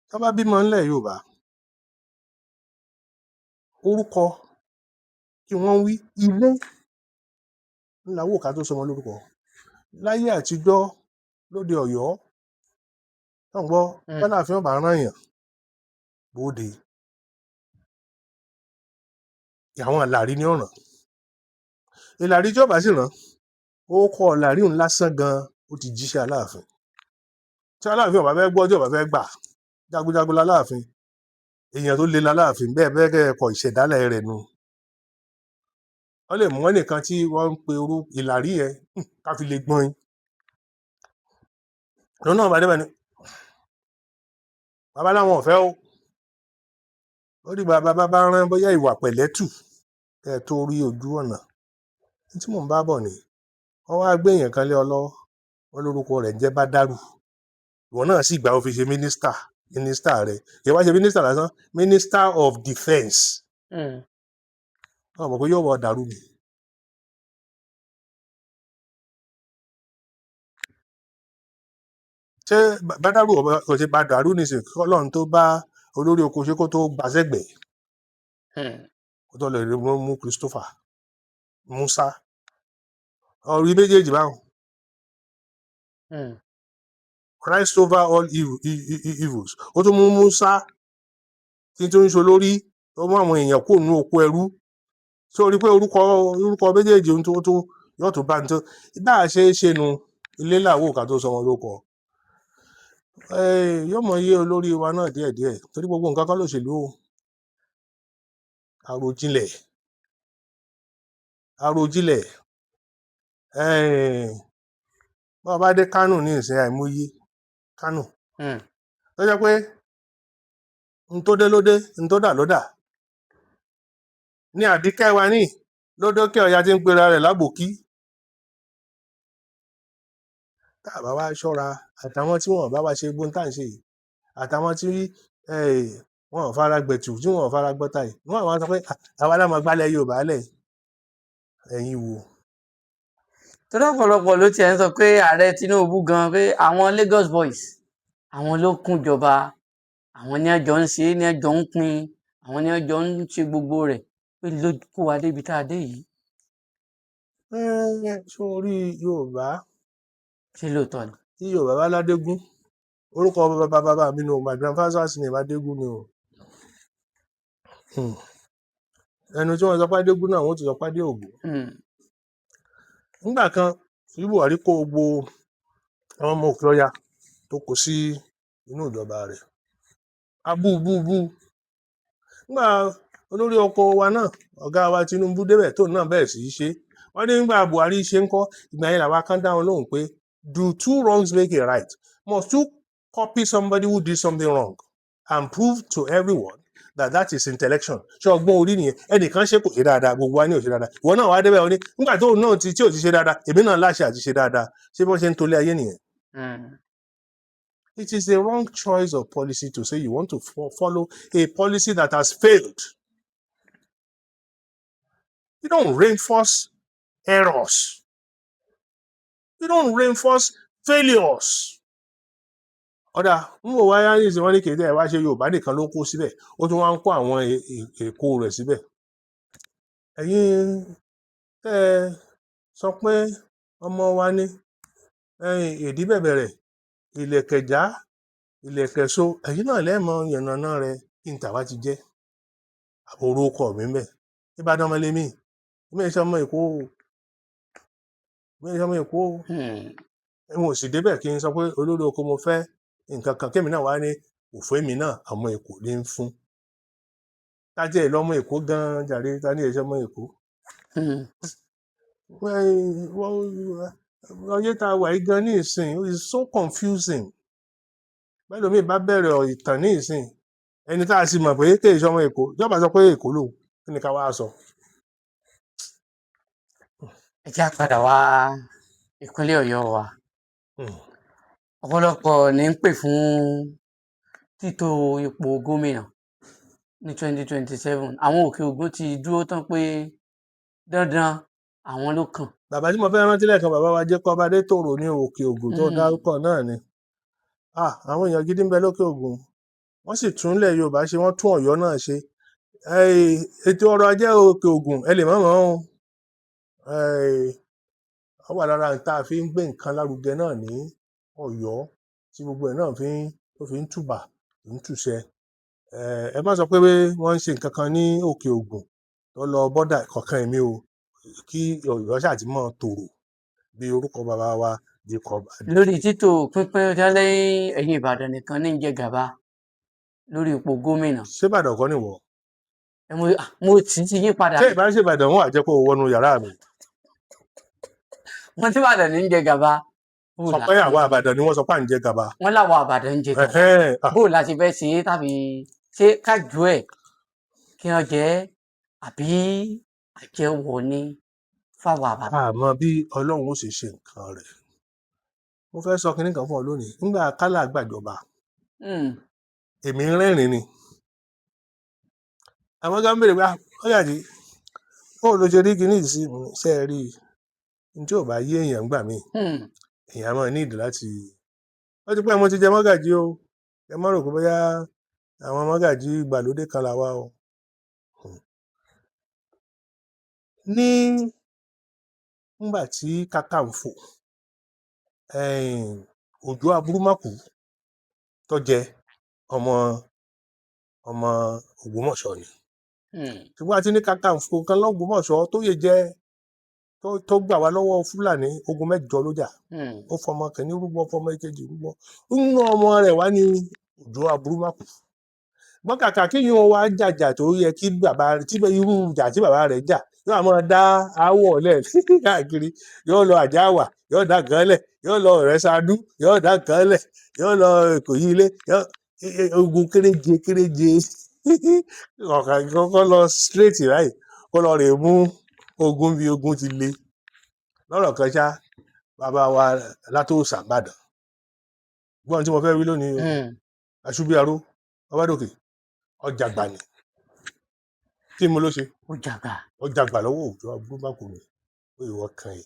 tá bá bímọ ńlẹ̀ Yorùbá, orúkọ kí wọ́n wí ilé ńlá wò ká tó sọmọ lórúkọ. Láyé àtijọ́ lóde Ọ̀yọ́, tó ń gbọ́, báláàfin ọba rán yàn bóde. Àwọn ìlàrí ní ọ̀ràn. Ìlàrí tí ọba sì rán, ó kọ ìlàrí òun lásán gan, ó ti jíṣẹ́ Aláàfin. Tí Aláàfin ọba fẹ́ gbọ́, tí ọba fẹ́ gbà, jagunjagun láláàfin, èèyàn tó le láláàfin, bẹ́ẹ̀ bẹ́ẹ̀ kẹ́ ẹ̀kọ́ ìṣẹ̀dálẹ̀ rẹ̀ nu. Wọ́n lè mú ẹnìkan tí wọ́n ń pe orú ìlàrí yẹn ká fi lè gbọ́n yín. Lọ́nà ọba débẹ̀ ni bàbá láwọn ò fẹ́ o. Ó dìgbà bàbá bá rán bóyá ìwà pẹ̀lẹ́tù kẹ́ ẹ tó rí ojú ọ̀nà. Ní tí mò ń bá bọ̀ ni, wọ́n wá gbé èèyàn kan lé ọ lọ́wọ́, wọ́n lórúkọ rẹ̀ ń jẹ́ Bádàrú. Ìwọ náà sì gbà ó fi ṣe mínísítà, mínísítà rẹ̀. Kì í wá ṣe mínísítà lásán, Minister of Defence. Wọ́n mọ̀ pé yóò wọ dàrú ni. Ṣé Bádàrú ọba kò ṣe bá dàrú nísìnyí kí Ọlọ́run tó bá olórí oko ṣe kó tó gbàṣẹ́gbẹ̀ẹ́ kó tó lè rí mú Christopher Musa ọ̀rí méjèèjì báwọn. Christ over all evils. Ó tún mú Musa tí tó ń ṣe olórí tó mú àwọn èèyàn kúrò nínú oko ẹrú. Ṣé o rí pé orúkọ méjèèjì ohun tó yóò tó bá ní tó bá a ṣe é ṣe nu ilé làwọ̀ ká tó sọ wọn lóko. Yóò mọ iye olórí wa náà díẹ̀díẹ̀ torí gbogbo nǹkan kan lòṣèlú o. Àròjinlẹ̀, àròjinlẹ̀. Bá a bá dé Kánò ní ìsìn àìmọye Kánò. Tó jẹ́ pé n tó dé ló dé, n tó dà ló dà. Ní Àbíkẹ́ wa ní lódókè ọya tí ń pera rẹ̀ lábòkí. Tá a bá wá ṣọ́ra àtàwọn tí wọ́n bá wá ṣe gbóhùn tá à ń ṣe yìí, àtàwọn tí wọn ò fara gbẹ̀tù, tí wọn ò fara gbọ́ta yìí, wọ́n àwọn sọ pé àwa la máa gbálẹ̀ Yorùbá lẹ̀ ẹ̀yin wò. Torí ọ̀pọ̀lọpọ̀ ló tiẹ̀ ń sọ pé ààrẹ Tinubu gan pé àwọn Lagos boys àwọn ló kúnjọba, àwọn ní ẹjọ́ ń ṣe é, ní ẹjọ́ ń pín, àwọn ní ẹjọ́ ń ṣe gbogbo rẹ̀ pé ló kó wa débi tá a dé yìí. Sórí Yorùbá. Ṣé lóòótọ́ ni? Tí Yorùbá bá ládégún, orúkọ bàbá bàbá mi ni o, my grandfather's name Adégún ni o. Ẹnu tí wọ́n sọ pé Adégún náà, wọ́n ti sọ pé Adéògún. Nígbà kan tí Buhari kó gbogbo àwọn ọmọ òkè ọya tó kó sí inú ìjọba rẹ̀, abúbúbú. Nígbà olórí ọkọ wa náà, ọ̀gá wa Tinubu débẹ̀ tóun náà bẹ̀rẹ̀ sí í ṣe, wọ́n ní nígbà Buhari ṣe ń kọ́ ìgbà yẹn làwa kan dá wọn lóhùn pé do two wrongs make a right? Must you copy somebody who did something wrong and prove to everyone that that is intellection? Ṣé ọgbọ́n orí nìyẹn? Ẹnìkan ṣe kò ṣe dáadáa, gbogbo wa ní ò ṣe dáadáa, ìwọ náà wá débẹ̀, ọ ní nígbà tóun náà ti tí ò ti ṣe dáadáa, èmi náà láṣẹ àti ṣe dáadáa. Ṣé bí wọ́n ṣe ń tolé ayé nìyẹn? It is the wrong choice of policy to say you want to follow a policy that has failed. You don't reinforce errors. You don't reinforce failures. Ó dáa, ń wò wáyá ní ìsìn, wọn ní kéde ẹ̀ wá ṣe Yorùbá nìkan ló kó síbẹ̀, ó tún wá ń kó àwọn Èkó rẹ̀ síbẹ̀. Ẹ̀yin tẹ́ ẹ sọ pé ọmọ wa ní ìdí bẹ̀bẹ̀rẹ̀ ìlẹ̀kẹ̀já ìlẹ̀kẹ̀so, ẹ̀yin náà lẹ́ẹ̀mọ yànnàná rẹ̀. Kí n tàwa ti jẹ́ orúkọ mi ń bẹ̀. Ìbàdàn ọmọlẹ́mí, èmi ẹ̀ ṣe ọmọ Èkó o, èmi ẹ̀ ṣe ọmọ Èkó o. N ò sì débẹ̀ kí n sọ pé olórí oko mo fẹ́ nǹkan kan, kémi náà wá ní òfé mi náà, ọmọ Èkó ní ń fún tájẹ́ ẹ̀ lọ́mọ Èkó gan-an jàre. Ta ní ẹ̀ ṣe ọmọ Èkó? Ayé tá a wà yìí gan ní ìsìn is so confusing. Bẹ́ẹ̀ lómi bá bẹ̀rẹ̀ ìtàn ní ìsìn, ẹni tá a sì mọ̀ pé kéè ṣe ọmọ Èkó, ìjọba sọ pé Èkó lòun, kí ni ká wá sọ? Ẹ jẹ́ á padà wá ìpínlẹ̀ Ọ̀yọ́ wa. Ọ̀pọ̀lọpọ̀ ní ń pè fún títò ipò gómìnà ní 2027. Àwọn Òkè Ògùn ti dúró tán pé dandan àwọn ló kàn. Bàbá tí mo fẹ́ rántí lẹ́ẹ̀kan, bàbá wa Jacob Adétòrò ní Òkè Ògùn tó dárúkọ náà ni. Ah, àwọn èèyàn gidi ń bẹ lókè Ògùn, wọ́n sì tún ilẹ̀ Yorùbá ṣe, wọ́n tún Ọ̀yọ́ náà ṣe. Ètò ọrọ̀ ajé Òkè Ògùn, ẹ lè má mọ̀ ọ́n, ó wà lára nǹkan tá a fi ń gbé nǹkan lárugẹ náà ní Ọ̀yọ́, tí gbogbo ẹ̀ náà fi ń tó fi ń tùbà ń tùṣẹ. Ẹ má sọ pé wọ́n ń ṣe nǹkan kan ní Òkè Ògùn tó lọ bọ́dà kọ̀ọ̀kan. Èmi o, kí Ọ̀yọ́ ṣáà ti mọ́ tòrò bí orúkọ bàbá wa Jacob Adé. Lórí títò pínpín tẹ́lẹ̀, ẹ̀yìn Ìbàdàn nìkan ní ń jẹ gàba lórí ipò gómìnà. Ṣé Ìbàdàn kọ́ nìwọ? Ẹ mo tì í ti yí padà. Ṣé ìbá ṣe Ìbàdàn, wọn àjẹpọ̀ wọnú yàrá mi. Wọ́n tí Ìbàdàn ní ń jẹ gàba. Bó Sọ pé àwa Ìbàdàn ni wọ́n sọ pé à ń jẹ gàba. Wọ́n láwọn Ìbàdàn ń jẹ gàba. Ẹ̀hẹ́n, ah, Bó la ṣe fẹ́ ṣe é, tàbí ṣé kájú ẹ̀ kí wọ́n jẹ́ àbí àjẹwọ̀ ni fáwọn àbàdàn? Àmọ́ bí Ọlọ́run ó ṣe ṣe nǹkan rẹ̀, mo fẹ́ sọ kinní kan fún ọ lónìí. Nígbà Kálá gbàjọba, èmi ń rẹ́rìn ni. Àwọn kan ń béèrè pé, "Ah, Mọ́gàjí, bó ló ṣe rí kinní yìí sí?" Mo ní, ṣe é rí i, ní tí ò bá yé èèyàn gbà míì, èèyàn máa ní ìdí láti ó ti pẹ́ mo ti jẹ mọ́gàjí o. Ẹ má rò pé bóyá àwọn mọ́gàjí ìgbàlódé kan làwa o. Ní nígbà tí Kakanfò Òjó Aburúmákù tó jẹ ọmọ ọmọ Ògbómọ̀ṣọ́ ni, ṣùgbọ́n a ti ní Kakanfò kan lọ́gbọ́mọ̀ṣọ́ tó yè jẹ́ tó gbà wá lọ́wọ́ Fúlàní. Ogun 8 ló jà. Ó fọmọ kìíní rúbọ, fọmọ ìkejì rúbọ, nínú ọmọ rẹ̀ wá ní Òjó Aburúmákù. Gbọ́n kàkà kí yín wá jàjà tó yẹ kí bàbá tí irú ìjà tí bàbá rẹ̀ jà, yóò máa dá aáwọ̀ lẹ̀ káàkiri. Yóò lọ Àjáwà, yóò dá nǹkan lẹ̀, yóò lọ Ìrẹsàdú, yóò dá nǹkan lẹ̀, yóò lọ Ìkòyí ilé, yóò ogun kéréje kéréje. Ọ̀kà kọ́kọ́ lọ straight ráì kó lọ rè mú ogun bí ogun ti le lọ́rọ̀ kan ṣá. Bàbá wa Látòsà Ìbàdàn, gbọ́n tí mo fẹ́ wí lónìí o. Aṣubiaro Ọbádòkè ọjà gbà ní kí mo ló ṣe. Ó jàgbà. Ọjà gbà lọ́wọ́ Òjó Aburúmákù ni ó ìwọ kan yìí.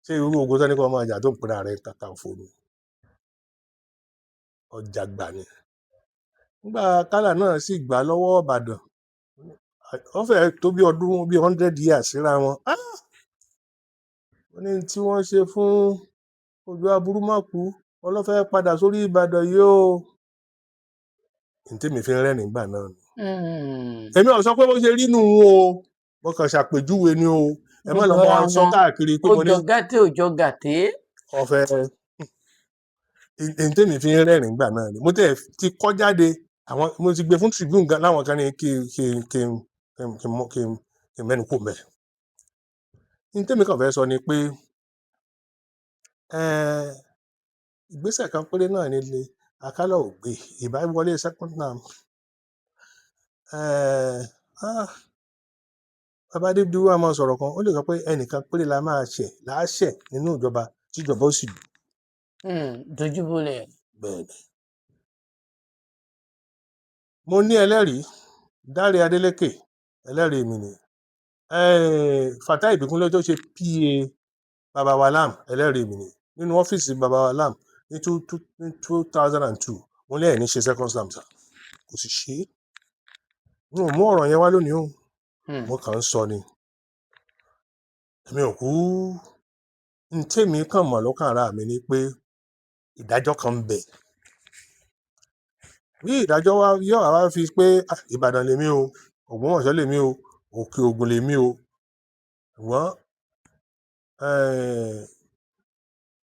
Ṣé irú ogun tó ní kó máa jà tó ń pera rẹ̀ Kakanfò ni? Ọjà gbà ni. Nígbà Kálà náà sì gbà lọ́wọ́ Ìbàdàn, wọ́n fẹ́ẹ́ tó bí ọdún bí 100 years síra wọn. Ah! Wọ́n ní tí wọ́n ṣe fún Òjó Aburúmákù, wọ́n lọ fẹ́ padà sórí Ìbàdàn yìí o. Ní tèmi fi ń rẹ́rìn gbà náà nù. Èmi ò sọ pé bó ṣe rí nù o, mo kàn ṣàpèjúwe ni o. Ẹ má lọ Ó mọ jọra sọ wọn. káàkiri pé Ó mo ní jọ gàtè, ó jọ gàtè. Ọ̀fẹ́ ní tèmi fi ń rẹ́rìn gbà náà ni. Mo tẹ̀ ti kọ́ jáde, àwọn mo ti gbé fún Tribune gan, láwọn kan ní kí n mẹ́nu kò mẹ́. Ní tèmi kàn fẹ́ sọ ni pé ìgbésẹ̀ kan péré náà ni le Akálà ò gbé ìbá wọlé second term. Ah, bàbá Adédúró a máa sọ̀rọ̀ kan, ó lè sọ pé ẹnìkan péré la máa ṣẹ̀ láṣẹ̀ nínú ìjọba, tíjọba ó sì Dojúbolẹ̀. Bẹ́ẹ̀ ni. Mo ní ẹlẹ́rìí, Dáre Adélékè, ẹlẹ́rìí mi ni. Fatai Ìbíkúnlé tó ṣe PA Baba wa Lam, ẹlẹ́rìí mi ni. Nínú ọ́fíìsì Baba wa Lam ní 2002, mo ní ẹ̀ ní ṣe second slam sir, kò sì ṣe é. N ò mú ọ̀rọ̀ yẹn wá lónìí o. Mo kàn ń sọ ni, èmi ò kú. N tèmi kàn mọ̀ lọ́kàn ara mi ni pé ìdájọ́ kan ń bẹ, bí ìdájọ́ wa yóò wá fi pé, "Ah, Ìbàdàn lèmi o, Ògbómọ̀ṣọ́ lèmi o, Òkè Ògùn lèmi o." Ṣùgbọ́n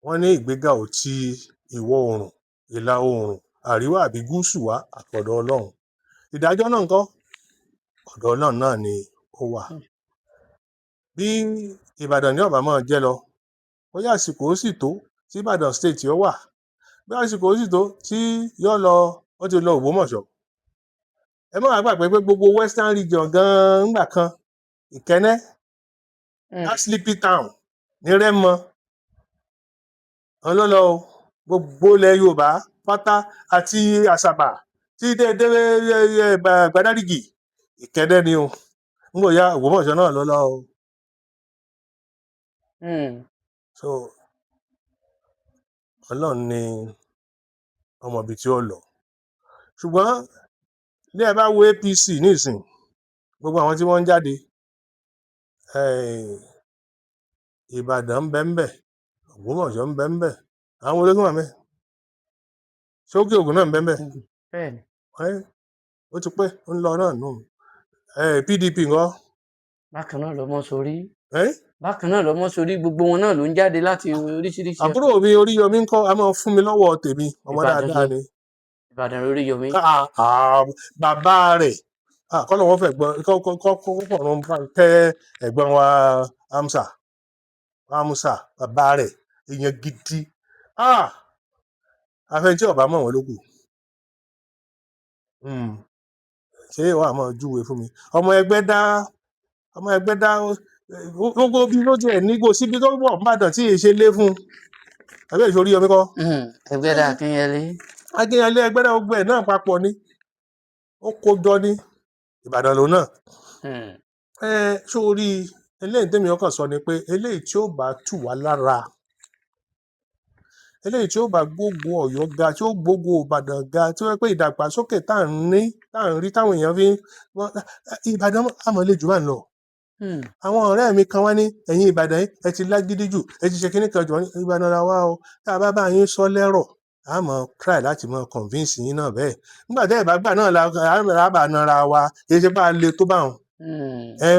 wọ́n ní ìgbéga ò ti ìwọ̀ oòrùn, ìlà oòrùn, àríwá àbí gúúsù wá, àtọ̀dọ̀ Ọlọ́run. Ìdájọ́ náà ńkọ́? Ọ̀dọ̀ Ọlọ́run náà ni ó wà. Bí Ìbàdàn ní ọ̀bà máa jẹ́ lọ, bóyá àsìkò ó sì tó tí Ìbàdàn State ó wà, bí àsìkò ó sì tó tí yóò lọ, ó ti lọ Ògbómọ̀ṣọ́. Ẹ má wàá gbàgbé pé gbogbo Western Region gan-an ńgbà kan, Ìkẹ́nnẹ́, that sleepy town ní Rẹ́mọ, òun ló lọ o. Gbogbo ilẹ̀ Yorùbá pátá àti Àsàbà tí dé dé Gbàdárìgì, Ìkẹ́nnẹ́ ni o. Ńgbò ya Ògbómọ̀ṣọ́ náà ló lọ o. So Ọlọ́run ni ọmọ ibi tí ó lọ. Ṣùgbọ́n bí ẹ bá wo APC nísìn, gbogbo àwọn tí wọ́n ń jáde, Ìbàdàn ń bẹ ń bẹ, Ògbómọ̀ṣọ́ ń bẹ ń bẹ, àwọn ológun wà ńbẹ̀, ṣókè Ògùn náà ń bẹ ń bẹ. Bẹ́ẹ̀ni. Ó ti pẹ́ ó ń lọ náà nù. PDP ńkọ́? Bákan náà lọmọ sórí. Eh? Bákan náà lọmọ sórí, gbogbo wọn náà ló ń jáde láti oríṣiríṣi. Àbúrò mi Oríyọmí ńkọ́? A máa fún mi lọ́wọ́ tèmi, ọmọ Ìbàdàn dáadáa ni. ni. Ìbàdàn Oríyọmí. Ah, ah, bàbá rẹ̀, ah, kọ́ lọ́wọ́ fẹ́ gbọ́n kọ́ kọ́ kọ́ kọ́ fọ̀run bá tẹ́ ẹ̀gbọ́n wa Amsa Amusa, bàbá rẹ̀, èèyàn gidi. Ah, afẹ́ni tí ọba mọ̀ wọ́n ló kù. Ṣé wàá máa júwe fún mi ọmọ ẹgbẹ́ dá, ọmọ ẹgbẹ́ dá gbogbo bí ló tiẹ̀ nígbò síbi tó wọ̀ nìbàdàn tí èyí ṣe lé fún un àbí èso Oríyọmí kọ́? Ẹgbẹ́dá Akínyẹlé. Akínyẹlé, ẹgbẹ́dá, gbogbo ẹ̀ náà papọ̀ ni, ó kó jọ ní Ìbàdàn lòun náà. Ẹ sórí eléyìí tèmi ọkàn sọ ni pé eléyìí tí ó bá tù wá lára, eléyìí tí ó bá gbógo Ọ̀yọ́ ga, tí ó gbógo Ìbàdàn ga, tí ó jẹ́ pé ìdàgbàsókè tá à ń ní, tá à ń rí, táwọn èèyàn fi ń Ìbàdàn àmọ́ lè jù bá ń lọ. Àwọn ọ̀rẹ́ mi kan wá ní ẹ̀yin Ìbàdàn yìí, ẹ ti lágídí jù, ẹ ti ṣe kíní kan jù. Wọ́n ní Ìbàdàn la wá o, tá a bá bá yín sọ lẹ́rọ̀, a mọ̀ try láti mọ̀ convince yín náà bẹ́ẹ̀. Nígbà tẹ́ ẹ̀ bá gbà náà la bá nara wa, kì í ṣe bá a le tó bá wọn. Ẹ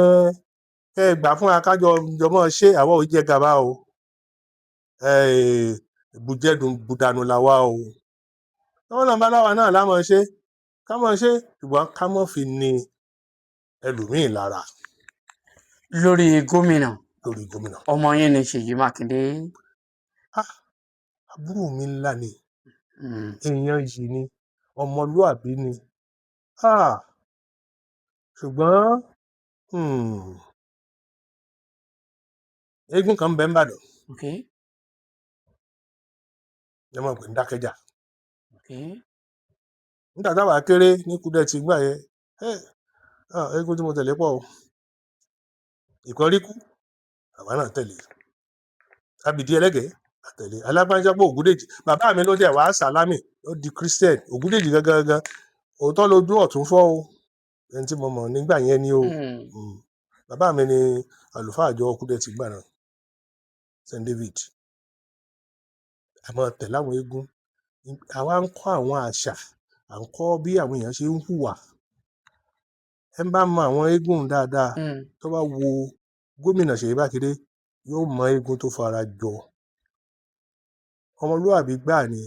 kẹ́ ẹ gbà fún wa kájọ jọmọ́ ṣé àwa ò jẹ gàba o, bùjẹ́dùn bùdànù là wa o. Tọ́wọ́n náà bá láwa náà lámọ̀ ṣe ká mọ̀ ṣe, ṣùgbọ́n ká mọ̀ fi ni ẹlòmíì lára. Lórí gómìnà. Lórí gómìnà. Ọmọ yín ni Ṣèyí Mákindé. Àbúrò mi ńlá ni. Èèyàn yìí ni, ọmọlúàbí ni. Ah, ṣùgbọ́n eégún kan ń bẹ nìbàdàn, ẹ mọ̀ pé ń dákẹ́jà. Nígbà táwa kéré ní Kúdẹ̀tì gbà yẹn, ah, eégún tí mo tẹ̀lé pọ̀ o. Ìkọ́ríkú àwa náà tẹ̀lé, Abìdí Ẹlẹ́gẹ̀ẹ́ àtẹ̀lé, Alápánṣápọ̀ Ògúndèjì, bàbá mi ló tẹ̀ wá sálámì, ó di Christian. Ògúndèjì gangan gangan, òótọ́ lójú ọ̀tún fọ́ o, ẹni tí mo mọ̀ nígbà yẹn ni o. Bàbá mi ni àlùfáà àjọ Kúdẹ̀tì gbà náà, St David. Àmọ́ tẹ̀lé àwọn eégún, àwa ń kọ́ àwọn àṣà, à ń kọ́ bí àwọn èèyàn ṣe ń hùwà. Ẹ ń bá mọ àwọn eégún dáadáa, tó bá wo gómìnà Ṣèyí Mákindé, yóò mọ eégún tó fara jọ. Ọmọlúwàbí gbáà ni.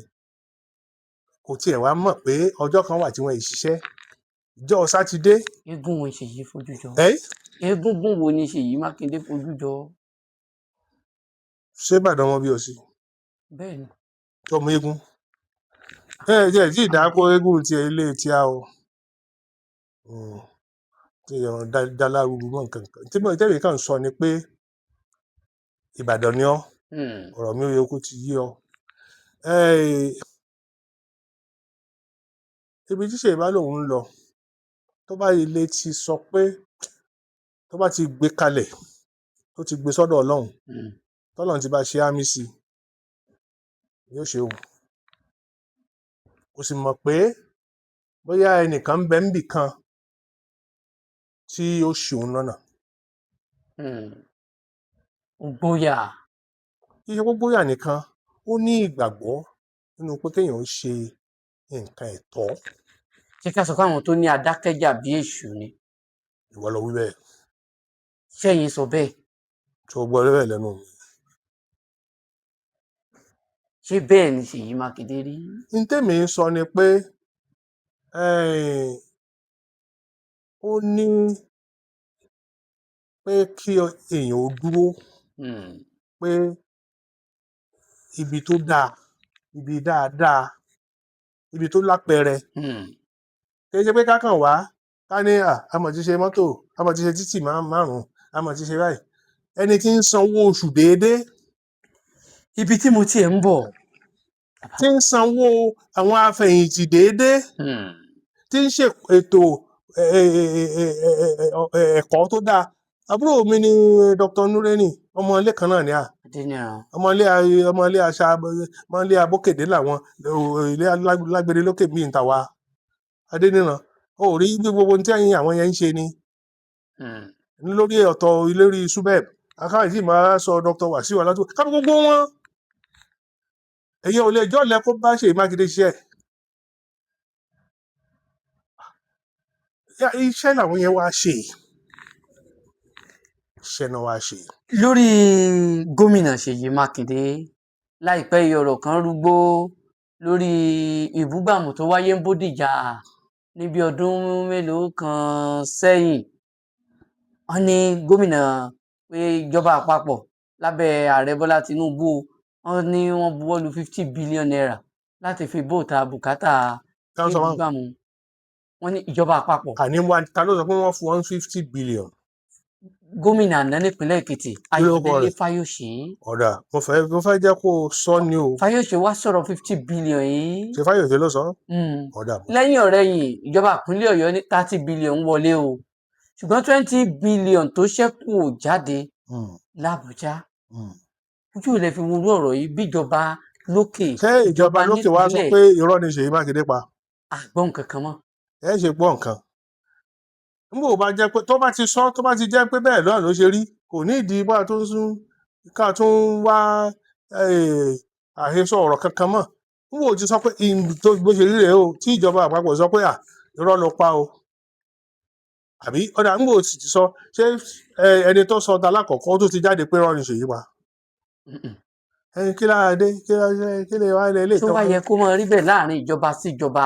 Kò tiẹ̀ wá mọ̀ pé ọjọ́ kan wà tí wọ́n ì ṣiṣẹ́, ìjọ́ Sátidé. Eégún wo ni Ṣèyí fojú jọ? Ẹ́. Eégúngún wo ni Ṣèyí Mákindé fojú jọ? Ṣé Ìbàdàn wọn bí ọ sí? Bẹ́ẹ̀ ni. Tọmọ eégún ẹ ẹ tí ìdáko eégún ti ilé tí a o tí ọ̀rọ̀ dálárúurú mọ́ nǹkan kan tí mo tẹ́lẹ̀ kàn sọ ni pé Ìbàdàn ni ọ́. Ọ̀rọ̀ mi ò yẹ kó ti yé ọ. Ibi tí Ṣèyí bá lòun ń lọ, Tó bá ilé ti sọ pé tó bá ti gbé kalẹ̀, tó ti gbé sọ́dọ̀ Ọlọ́run, tọ́lọ́run ti bá ṣe àmì sí i, yóò ṣe o. Kò sì mọ̀ pé bóyá ẹnìkan ń bẹ níbì kan tí ó ṣì òun lọ́nà. Ìgboyà. Kì í ṣe pé gbóyà nìkan, ó ní ìgbàgbọ́ nínú pé kéèyàn ó ṣe nǹkan ẹ̀tọ́. Ṣé ká sọ pé àwọn tó ní adákẹ́jà bí èṣù ni? Ìwọ ló wí bẹ́ẹ̀. Ṣẹ́yìn sọ bẹ́ẹ̀? Tí o gbọ́ bẹ́ẹ̀ lẹ́nu mi. Ṣé bẹ́ẹ̀ ni Ṣèyí Mákindé rí? N tèmi ń sọ ni pé ó ní pé kí èèyàn ó dúró pé ibi tó dáa, ibi dáadáa, ibi tó lápẹẹrẹ. Kì í ṣe pé ká kàn wá ká ní a mọ̀ ti ṣe mọ́tò, a mọ̀ ti ṣe títì márùn-ún, a mọ̀ ti ṣe báyìí. Ẹni tí ń sanwó oṣù déédéé. Ibi tí mo tiẹ̀ ń bọ̀. Tí ń sanwó àwọn afẹ̀yìntì déédéé. Tí ń ṣe ètò ẹ̀kọ́ tó dáa. Àbúrò mi ni Dr. Nureni, ọmọ ilé kan náà ni a. Ọmọ ilé àṣà, ọmọ ilé Abókèdé làwọn, ilé Lágbèrè lókè bíi ntàwa. Adéníran, ó rí bí gbogbo ohun tí ẹ̀yin àwọn yẹn ń ṣe ni. Lórí ọ̀tọ̀ lórí Subeb, akáyọ̀ tí màá sọ Dr. Wasiu Ọlátúnjí, ká gbogbo wọn. Èyí ò lè jọ́lẹ̀ kó bá Ṣèyí Mákindé ṣiṣẹ́. Iṣẹ́ làwọn yẹn wá ṣe. Iṣẹ́ náà wá ṣe. Lórí gómìnà Ṣèyí Mákindé, láìpẹ́ yìí ọ̀rọ̀ kan rúgbó lórí ìbúgbàmù tó wáyé ń Bódìjà níbi ọdún mélòó kan sẹ́yìn. Wọ́n ní gómìnà pé ìjọba àpapọ̀ lábẹ́ ààrẹ Bọ́lá Tinubu, wọ́n ní wọ́n buwọ́lu 50 billion naira láti fi bóòtà bùkátà ìbúgbàmù. Wọ́n ní ìjọba àpapọ̀. Àní wa ta ló sọ pé wọ́n fún 150 billion? Gómìnà àná nípínlẹ̀ Èkìtì, Ayọ̀délé Fáyọ̀ṣe. Ọ̀dà, mo fẹ́ jẹ́ kó o sọ ni o. Fáyọ̀ṣe wá sọ̀rọ̀ 50 billion yìí. Ṣé Fáyọ̀ṣe ló sọ? Ọ̀dà. Lẹ́yìn ọ̀rẹ́yìn, ìjọba ìpínlẹ̀ Ọ̀yọ́ ní 30 billion wọlé o. Ṣùgbọ́n 20 billion tó ṣẹ́kù ò jáde l'Àbújá. Ojú ò lè fi wúrú ọ̀rọ̀ yìí bíjọba lókè. Ṣé ìjọba lókè wá sọ pé irọ́ ni Ṣèyí Mákindé pa? Àgbọ̀n kankan mọ́. Ẹ ṣe gbọ́ nǹkan. Nígbà ó bá jẹ́ pé tó bá ti sọ, tó bá ti jẹ́ pé bẹ́ẹ̀ náà ló ṣe rí, kò ní ìdí bá tó ń sún ká tún wá àhesọ ọ̀rọ̀ kankan mọ́. Nígbà ó ti sọ pé bó ṣe rí rèé o, tí ìjọba àpapọ̀ sọ pé irọ́ ló pa o. Àbí ọ̀dà nígbà ó sì ti sọ, ṣé ẹni tó sọ talákọ̀ọ́kọ́ tó ti jáde pé irọ́ ni Ṣèyí pa? Kí lára dé, kí lè wá lè tó wá yẹ kó máa rí bẹ́ẹ̀ láàrin ìjọba sí ìjọba.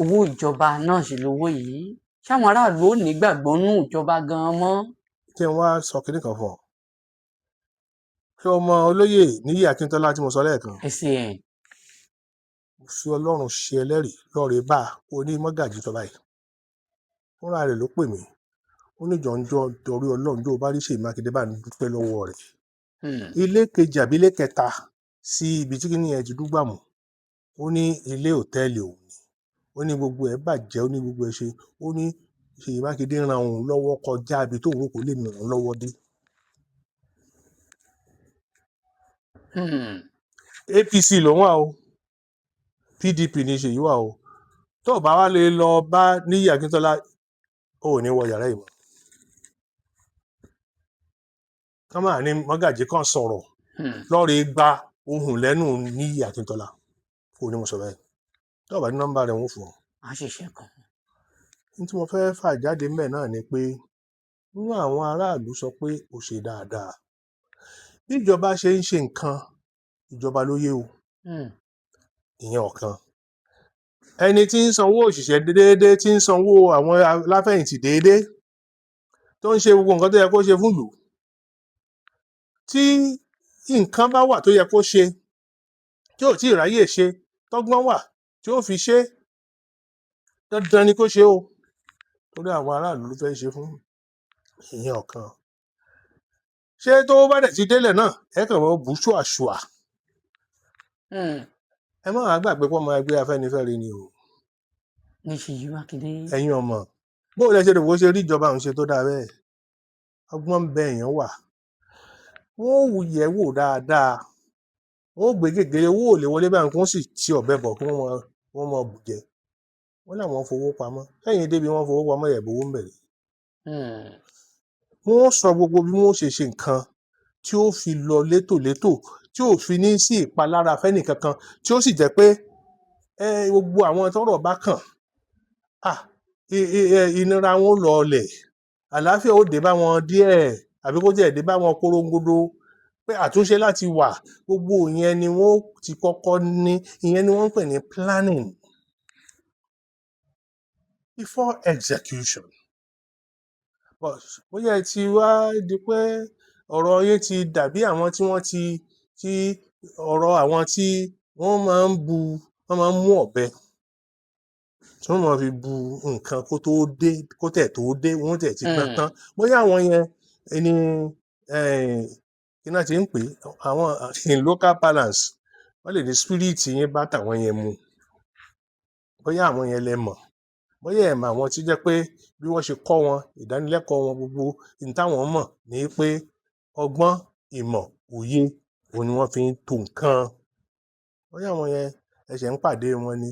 Owó ìjọba náà sì lówó yìí. Ṣáwọn aráàlú ò ní gbàgbọ́ nú ìjọba gan-an mọ́. Kí n wá sọ kinní kan fún ọ. Ṣé o mọ olóyè Níyì Akíntọ́lá tí mo sọ lẹ́ẹ̀kan? SAN. Mo fi Ọlọ́run ṣe ẹlẹ́rìí lọ́ọ̀rẹ́ bá a ní mọ́gàjì tó báyìí. Fúnra rẹ̀ ló pè mí. Ó ní jọ̀ǹjọ̀ torí Ọlọ́run tó bá rí Ṣèyí Mákindé bá ń dúpẹ́ lọ́wọ́ rẹ̀. Ilé kejì àbí ilé kẹta sí ibi tí kinní yẹn ti dúgbàmù. Ó ní ilé òtẹ́ẹ̀lì òun ni. Ó ní gbogbo ẹ̀ bàjẹ́, ó ní gbogbo ẹ̀ ṣe. Ó ní Ṣèyí Mákindé ran òun lọ́wọ́ kọjá ibi tóun rò kó lè ràn án lọ́wọ́ dé. APC ló wà o, PDP ní Ṣèyí wà o. Tó o bá wá lè lọ bá Níyì Akíntọ́lá, o ò ní wọ yàrá ìmọ̀. Ká máa ní mọ́gàjí kan sọ̀rọ̀ lọ́ọ̀rẹ́ gba ohùn lẹ́nu Níyì Akíntọ́lá. Kò ní mo sọ bẹ́ẹ̀. Tó o bá ní nọ́mbà rẹ̀ wọ́n fún ọ. A ṣẹ̀ṣẹ̀ kàn. Ní tí mo fẹ́ fà jáde ńbẹ̀ náà ni pé nínú àwọn aráàlú sọ pé ó ṣe dáadáa. Bí ìjọba ṣe ń ṣe nǹkan, ìjọba ló yé o. Ìyẹn ọ̀kan. Ẹni tí ń sanwó òṣìṣẹ́ déédéé, tí ń sanwó àwọn aláfẹ̀yìntì déédéé, tó ń ṣe gbogbo nǹkan tó yẹ kó ṣe fún ìlú. Tí nǹkan bá wà tó yẹ kó ṣe, tí ò tí ì ráyè ṣe, tọ́gbọ́n wà tí ó fi ṣe, dandan ni kó ṣe o. Torí àwọn aráàlú ló fẹ́ ṣe fún. Ìyẹn ọ̀kan. Ṣé tó bá dẹ̀ ti délẹ̀ náà, ẹ kàn mọ́ bú ṣùàṣùà. Ẹ má wàá gbàgbé pé ọmọ ẹgbẹ́ Afẹ́nifẹ́re ni o. Ní Ṣèyí Mákindé. Ẹ̀yin ọmọ, bóò lẹ ṣe rò bó ṣe rí ìjọba òun ṣe tó dáa bẹ́ẹ̀? Ọgbọ́n ń bẹ, èèyàn wà, wọ́n ó yẹ̀ wò dáadáa, wọ́n ó gbé gègé owó ò lè wọlé báyìí, kí wọ́n sì ti ọ̀bẹ bọ̀, kí wọ́n mọ bùjẹ. Wọ́n làwọn fowó pamọ́ lẹ́yìn débi wọ́n fowó pamọ́ ẹ̀ bówó ń bẹ̀rẹ̀. Wọ́n sọ gbogbo bí wọ́n ṣe ṣe nǹkan tí ó fi lọ létòlétò, tí ò fi ní sí ìpalára fẹ́nì kankan, tí ó sì jẹ́ pé gbogbo àwọn tọ́rọ̀ bá kàn, ah, ìnira wọn ó lọọlẹ̀, àlàáfíà ó dé bá wọn díẹ̀, àbí kó tiẹ̀ dé bá wọn korongodo, pé àtúnṣe láti wà. Gbogbo ìyẹn ni wọ́n ó ti kọ́kọ́ ní. Ìyẹn ni wọ́n ń pè ní planning before execution. But bóyá ẹ ti wá di pé ọ̀rọ̀ yín ti dàbí àwọn tí wọ́n ti tí ọ̀rọ̀ àwọn tí wọ́n máa ń bu, wọ́n máa ń mú ọ̀bẹ tí wọ́n máa fi bu nǹkan kó tó dé, kó tẹ̀ tó dé, wọ́n tẹ̀ ti pẹ́ tán. Bóyá àwọn yẹn ni kí náà ti ń pè é, àwọn in local balance, wọ́n lè ní spirit yín bá tàwọn yẹn mu. Bóyá àwọn yẹn lẹ mọ̀, bóyá ẹ̀ mọ̀ àwọn tí jẹ́ pé bí wọ́n ṣe kọ́ wọn, ìdánilẹ́kọ̀ọ́ wọn, gbogbo ní táwọn mọ̀ ní pé ọgbọ́n, ìmọ̀, òye òun ni wọ́n fi ń to nǹkan. Bóyá àwọn yẹn ẹsẹ̀ ń pàdé wọn ni.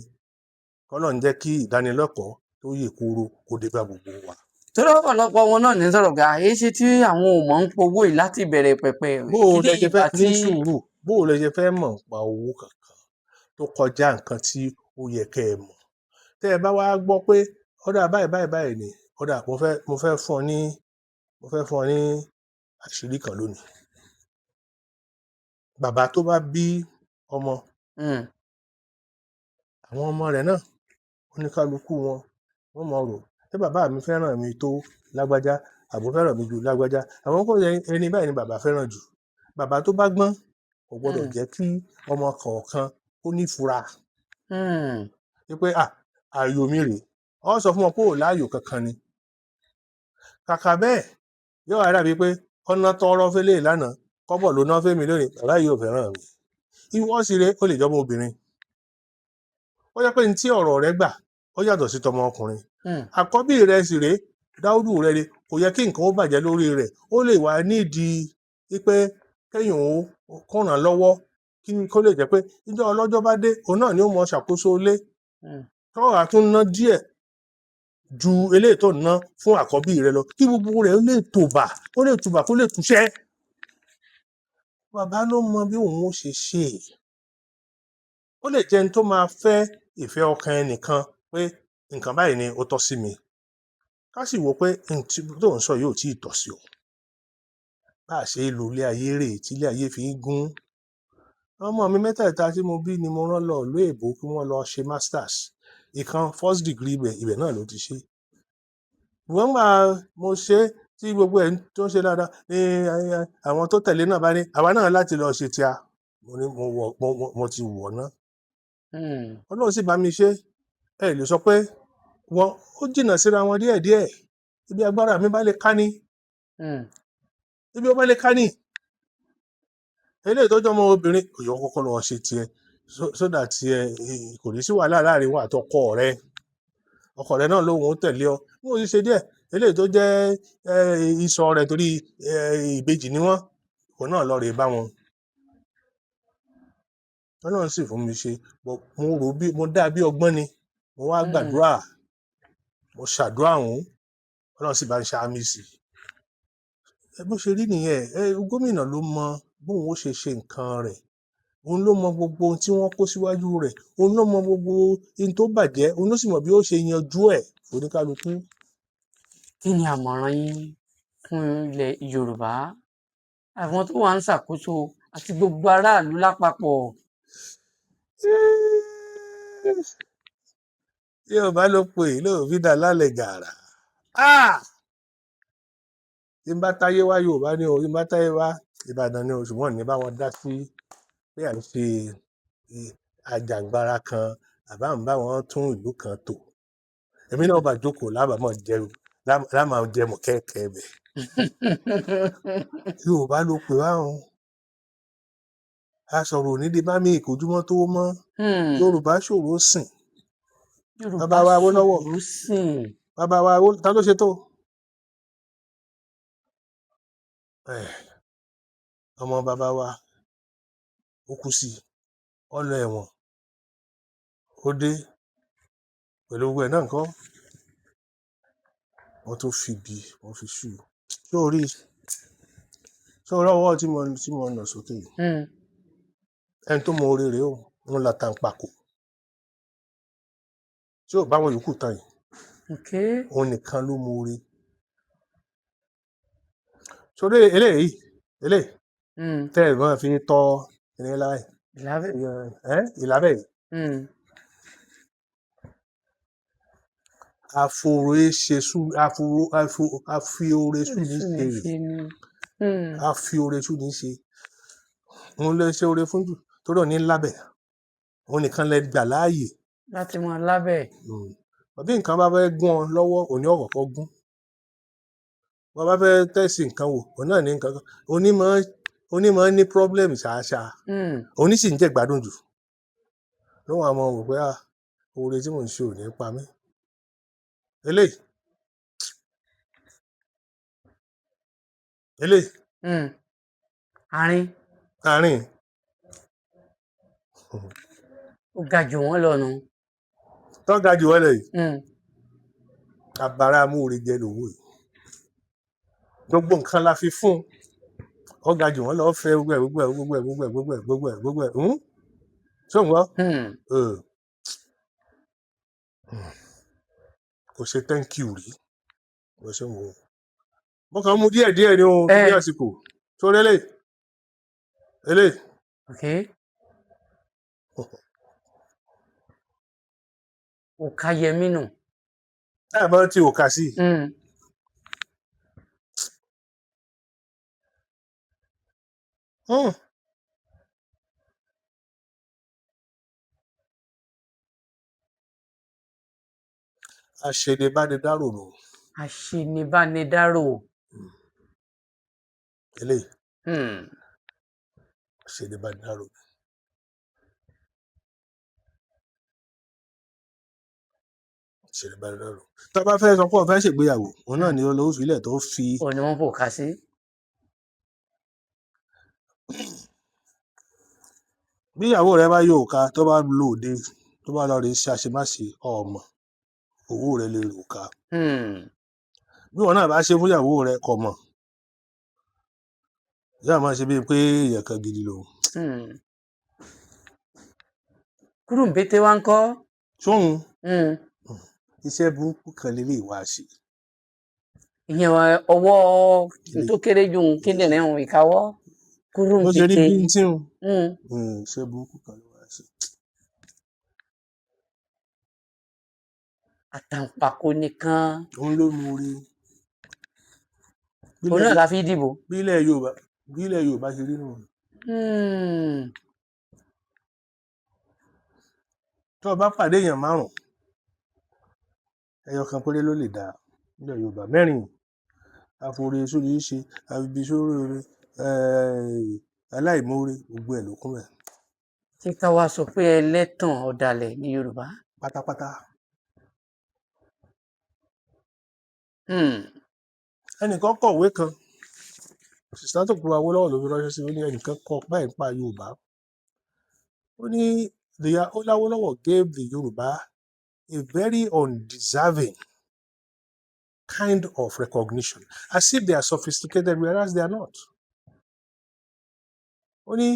Kọ́lọ́run jẹ́ kí ìdánilẹ́kọ̀ọ́ tó yè kooro kó dé bá gbogbo wa. Torí ọ̀pọ̀lọpọ̀ wọn náà ní sọ̀rọ̀ pé àyè ṣe tí àwọn ò mọ̀ ń powó yìí láti bẹ̀rẹ̀ pẹ̀pẹ̀. Bó o kí lẹ ní ṣe fẹ́ ìgbà tí ní sùúrù, bó o lẹ ṣe fẹ́ mọ̀ nípa owó kankan tó kọjá nǹkan tí ó yẹ kẹ́ ẹ mọ̀? Tẹ́ ẹ bá wá gbọ́ pé ọ̀dà báyìí báyìí báyìí ni ọ̀dà, mo fẹ́ fún ọ ní àṣírí kan lónìí. Bàbá tó bá bí ọmọ, àwọn ọmọ rẹ̀ náà, oníkálukú wọn, wọ́n mọ̀ rò ṣé bàbá mi fẹ́ràn mi tó lágbájá, àbò fẹ́ràn mi ju lágbájá. Àwọn kò yẹ ẹni báyìí ni bàbá fẹ́ràn jù. Bàbá tó bá gbọ́n kò gbọ́dọ̀ jẹ́ kí ọmọ kọ̀ọ̀kan ó nífura wípé à ààyò mi rèé. Ọ sọ fún wọn pé ò láàyò kankan ni. Kàkà bẹ́ẹ̀, yóò wá dàbí pé ọ̀nà tọrọ fẹ́lẹ́ lánàá, kọ́bọ̀ ló ná fẹ́mi lónìí, bàbá yìí ò fẹ́ràn mi. Ìwọ sì rèé, ó lè jọmọ obìnrin, ó jẹ́ pé ní tí ọ̀rọ̀ rẹ gbà ó yàtọ̀ sí tọmọ ọkùnrin. Àkọ́bí rẹ sì rèé, Dáúdù rẹ ni, kò yẹ kí nǹkan ó bàjẹ́ lórí rẹ̀. Ó lè wà nídìí wípé kéèyàn ó kó ràn án lọ́wọ́, kí kó lè jẹ́ pé níjọ́ ọlọ́jọ́ bá dé, òun náà ni ó mọ ṣàkóso ilé, tọ́wọ́ tún ná díẹ̀ ju eléyìí tó ń ná fún àkọ́bí rẹ lọ, kí gbogbo rẹ̀ ó lè tòbà, kó lè tùbà, kó lè túṣẹ́. Bàbá ló mọ bí òun ó ṣe ṣe é. Ó lè jẹ́ ẹni tó máa fẹ́ ìfẹ́ ọkàn ẹnìkan pé nǹkan báyìí ni ó tọ́ sí mi, ká sì wò pé n tí tó ń sọ yóò tí ì tọ́ sí ọ. Bá a ṣe é lo ilé ayé rèé tí ilé ayé fi ń gún. Ọmọ mi mẹ́tẹ̀ẹ̀ta tí mo bí ni mo rán lọ ìlú èbó kí wọ́n lọ ṣe masters. Ìkan, first degree, ibẹ̀ ibẹ̀ náà ló ti ṣe. Ṣùgbọ́n gbà mo ṣe é tí gbogbo ẹ̀ tó ń ṣe dáadáa ní àwọn tó tẹ̀lé náà bá ní àwa náà láti lọ ṣe tíá. Mo ní mo wọ̀, mo ti wọ̀ ná. Ọlọ́run sì bá mi ṣe. Ẹ lè sọ pé wọ́n ó jìnnà síra wọn díẹ̀díẹ̀. Ibi agbára mi bá lè ká ní, ibi ó bá lè ká ní. Eléyìí tó jẹ́ ọmọ obìnrin kò yọ kọ́kọ́ lọ ṣe tiẹ̀, so that ẹ kò ní sí wàhálà láàrin wa àti ọkọ rẹ. Ọkọ rẹ náà lóun ó tẹ̀lé ọ bí wọ́n ti ṣe díẹ̀. Eléyìí tó jẹ́ ìsọ̀ rẹ̀, torí ìbejì ni wọ́n, òun náà lọ rè bá wọn. Ọlọ́run sì fún mi ṣe. But mo rò bí mo dá bí ọgbọ́n ni. Mo wá gbàdúrà, mo ṣàdúrà ọ̀hún, Ọlọ́run sì bá ń ṣàmì sí i. Ẹ bó ṣe rí nìyẹn. Ẹ gómìnà ló mọ bóun ó ṣe ṣe nǹkan rẹ̀. Òun ló mọ gbogbo ohun tí wọ́n kó síwájú rẹ̀, òun ló mọ gbogbo ohun tó bàjẹ́, òun ló sì mọ bí ó ṣe yanjú ẹ̀ oníkálukú. Kí ni àmọ̀ràn yín fún ilẹ̀ Yorùbá, àwọn tó wà ń ṣàkóso àti gbogbo aráàlú lápapọ̀? Yorùbá ló pè é lóò fi dà lálẹ́ gàrà. Ah! Tí n bá táyé wá, Yorùbá ni o. Tí n bá táyé wá, Ìbàdàn ni o. Ṣùgbọ́n ní bá wọn dá sí pé à ń ṣe àjàǹgbara kan àbá ń bá wọn tún ìlú kan tò, èmi náà bá jókòó lábàámọ̀ jẹun, láàmà jẹmọ kẹ́kẹ́ bẹ̀. Yorùbá ló pè báwọn. A sọ̀rọ̀ òní di bá mi ìkójúmọ́ tó mọ́. Yorùbá ṣòro sìn. Yorùbá Bàbá wa Awólọ́wọ̀, ṣòro sìn. Bàbá wa ta ló ṣe tó? Eh, ọmọ bàbá wa ó kú sí i, ó lọ ẹ̀wọ̀n, ó dé pẹ̀lú gbogbo ẹ̀ náà ńkọ́, wọ́n tó fi bí wọ́n fi ṣú u. Ṣé o rí i? Ṣé o rí ọwọ́ tí mo nà sókè yìí? Ẹni tó mọ oore rèé o, wọn là tàǹpàkò tí ò bá wọn yòókù tán yìí, òun nìkan ló mọ oore. Sórí eléyìí, eléyìí tẹ́ ẹ̀ máa fi tọ́ ẹni láì Ìlàbẹ̀. Ẹ́ ìlàbẹ̀ yìí, àfòrè ṣe sú, àfòrò àfò àfiore sú ní Èṣù ṣe ní rè ṣe ni. Àfiore sú ní ṣe. Òun lè ṣe oore fún jù torí òun ní lábẹ̀, òun nìkan lè gbà láàyè Láti mọ lábẹ̀. Bí nǹkan bá fẹ́ gún ọ lọ́wọ́, òní ọ̀kọ̀ọ̀kọ̀ gún. Bó bá fẹ́ tẹ̀sí nǹkan wò, òun náà ní nǹkan kan. Onímọ̀ ní problem ṣáṣá. Òní sì ń jẹ́ gbádùn jù. Ló wà mọ̀ wò pé ah, oore tí mò ń ṣe ò ní pa mí. Eléyìí. Eléyìí. Àárín. Àárín. Ó ga jù wọ́n lọ nù. Tó ga jù wọ́n lọ yìí. Abara amóore jẹ lòun yìí. Gbogbo nǹkan la fi fún un. Ó ga jù wọ́n lọ fẹ́ gbogbo ẹ̀, gbogbo ẹ̀, gbogbo ẹ̀, gbogbo ẹ̀, gbogbo ẹ̀, gbogbo ẹ̀, gbogbo ẹ̀. Ṣé òun gbọ́? Kò ṣe thank you rí. Bó ṣe ń wò ó. Mo kàn ń mú díẹ̀ díẹ̀ ní o, ní àsìkò. Sórí eléyìí. Eléyìí. Òkà yẹmí nù. Táà bá ti òkà sí. Aṣenibánidárò nù. Aṣenibánidárò. Eléyìí. Aṣenibánidárò. Aṣenibánidárò. Tá a bá fẹ́ sọ pé o fẹ́ ṣègbéyàwó, òun náà ni olówó ìfilẹ̀ tó fi. Òun ni wọ́n fòkà sí. Bí ìyàwó rẹ bá yóò ká, tó bá lò òde, tó bá lọ rí ṣe àṣemáṣe, ọmọ, owó rẹ lè rò ká. Bí wọn náà bá ṣe fún ìyàwó rẹ, kò mọ̀. Ìyá máa ṣe bíi pé èèyàn kan gidi lòun. Kúrúǹbété wá ń kọ́. Sóhun iṣẹ́ burúkú kan lélẹ̀ wá ṣe. Ìyẹn ọwọ́ tó kéré jù kíndìnrín òun ìkáwọ́. Bó ṣe rí Kúrúǹbété. bíntín un, iṣẹ́ burúkú kan ló wá ṣe. Àtàǹpàkò nìkan. Òun ló mú orí. Òun náà la fi dìbò. Bí ilẹ̀ Yorùbá ṣe rí nù. Tó o bá pàdé èèyàn márùn-ún, ẹyọ kan péré ló lè dáa nílẹ̀ Yorùbá. Mẹ́rin àfoore sórí ṣe, àfibi sórí oore, aláìmoore, gbogbo ẹ̀ ló kún bẹ́ẹ̀. Ṣé ká wá sọ pé ẹlẹ́tàn ọ̀dàlẹ̀ ní Yorùbá? Pátápátá. Ẹnìkan kọ̀wé kan, Sìsá tó kúrò Awólọ́wọ̀ ló fi ránṣẹ́ sí i, ó ní ẹnìkan kọ báyìí nípa Yorùbá. Ó ní the Awólọ́wọ̀ gave the Yorùbá a very undeserving kind of recognition, as if they are sophisticated, whereas they are not. Ó ní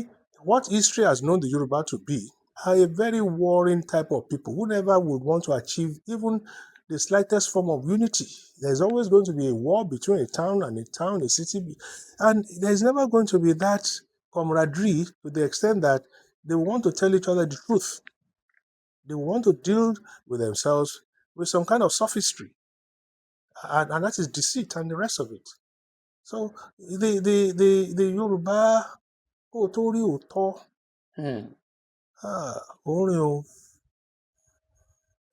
what history has known the Yoruba to be are a very warring type of people who never would want to achieve even the slightest form of unity. There's always going to be a war between a town and a town, a city, and there's never going to be that camaraderie to the extent that they want to tell each other the truth. They want to deal with themselves with some kind of sophistry, and that is deceit and the rest of it. So the Yoruba kó o tó rí òótọ́, ah, ó rìn o,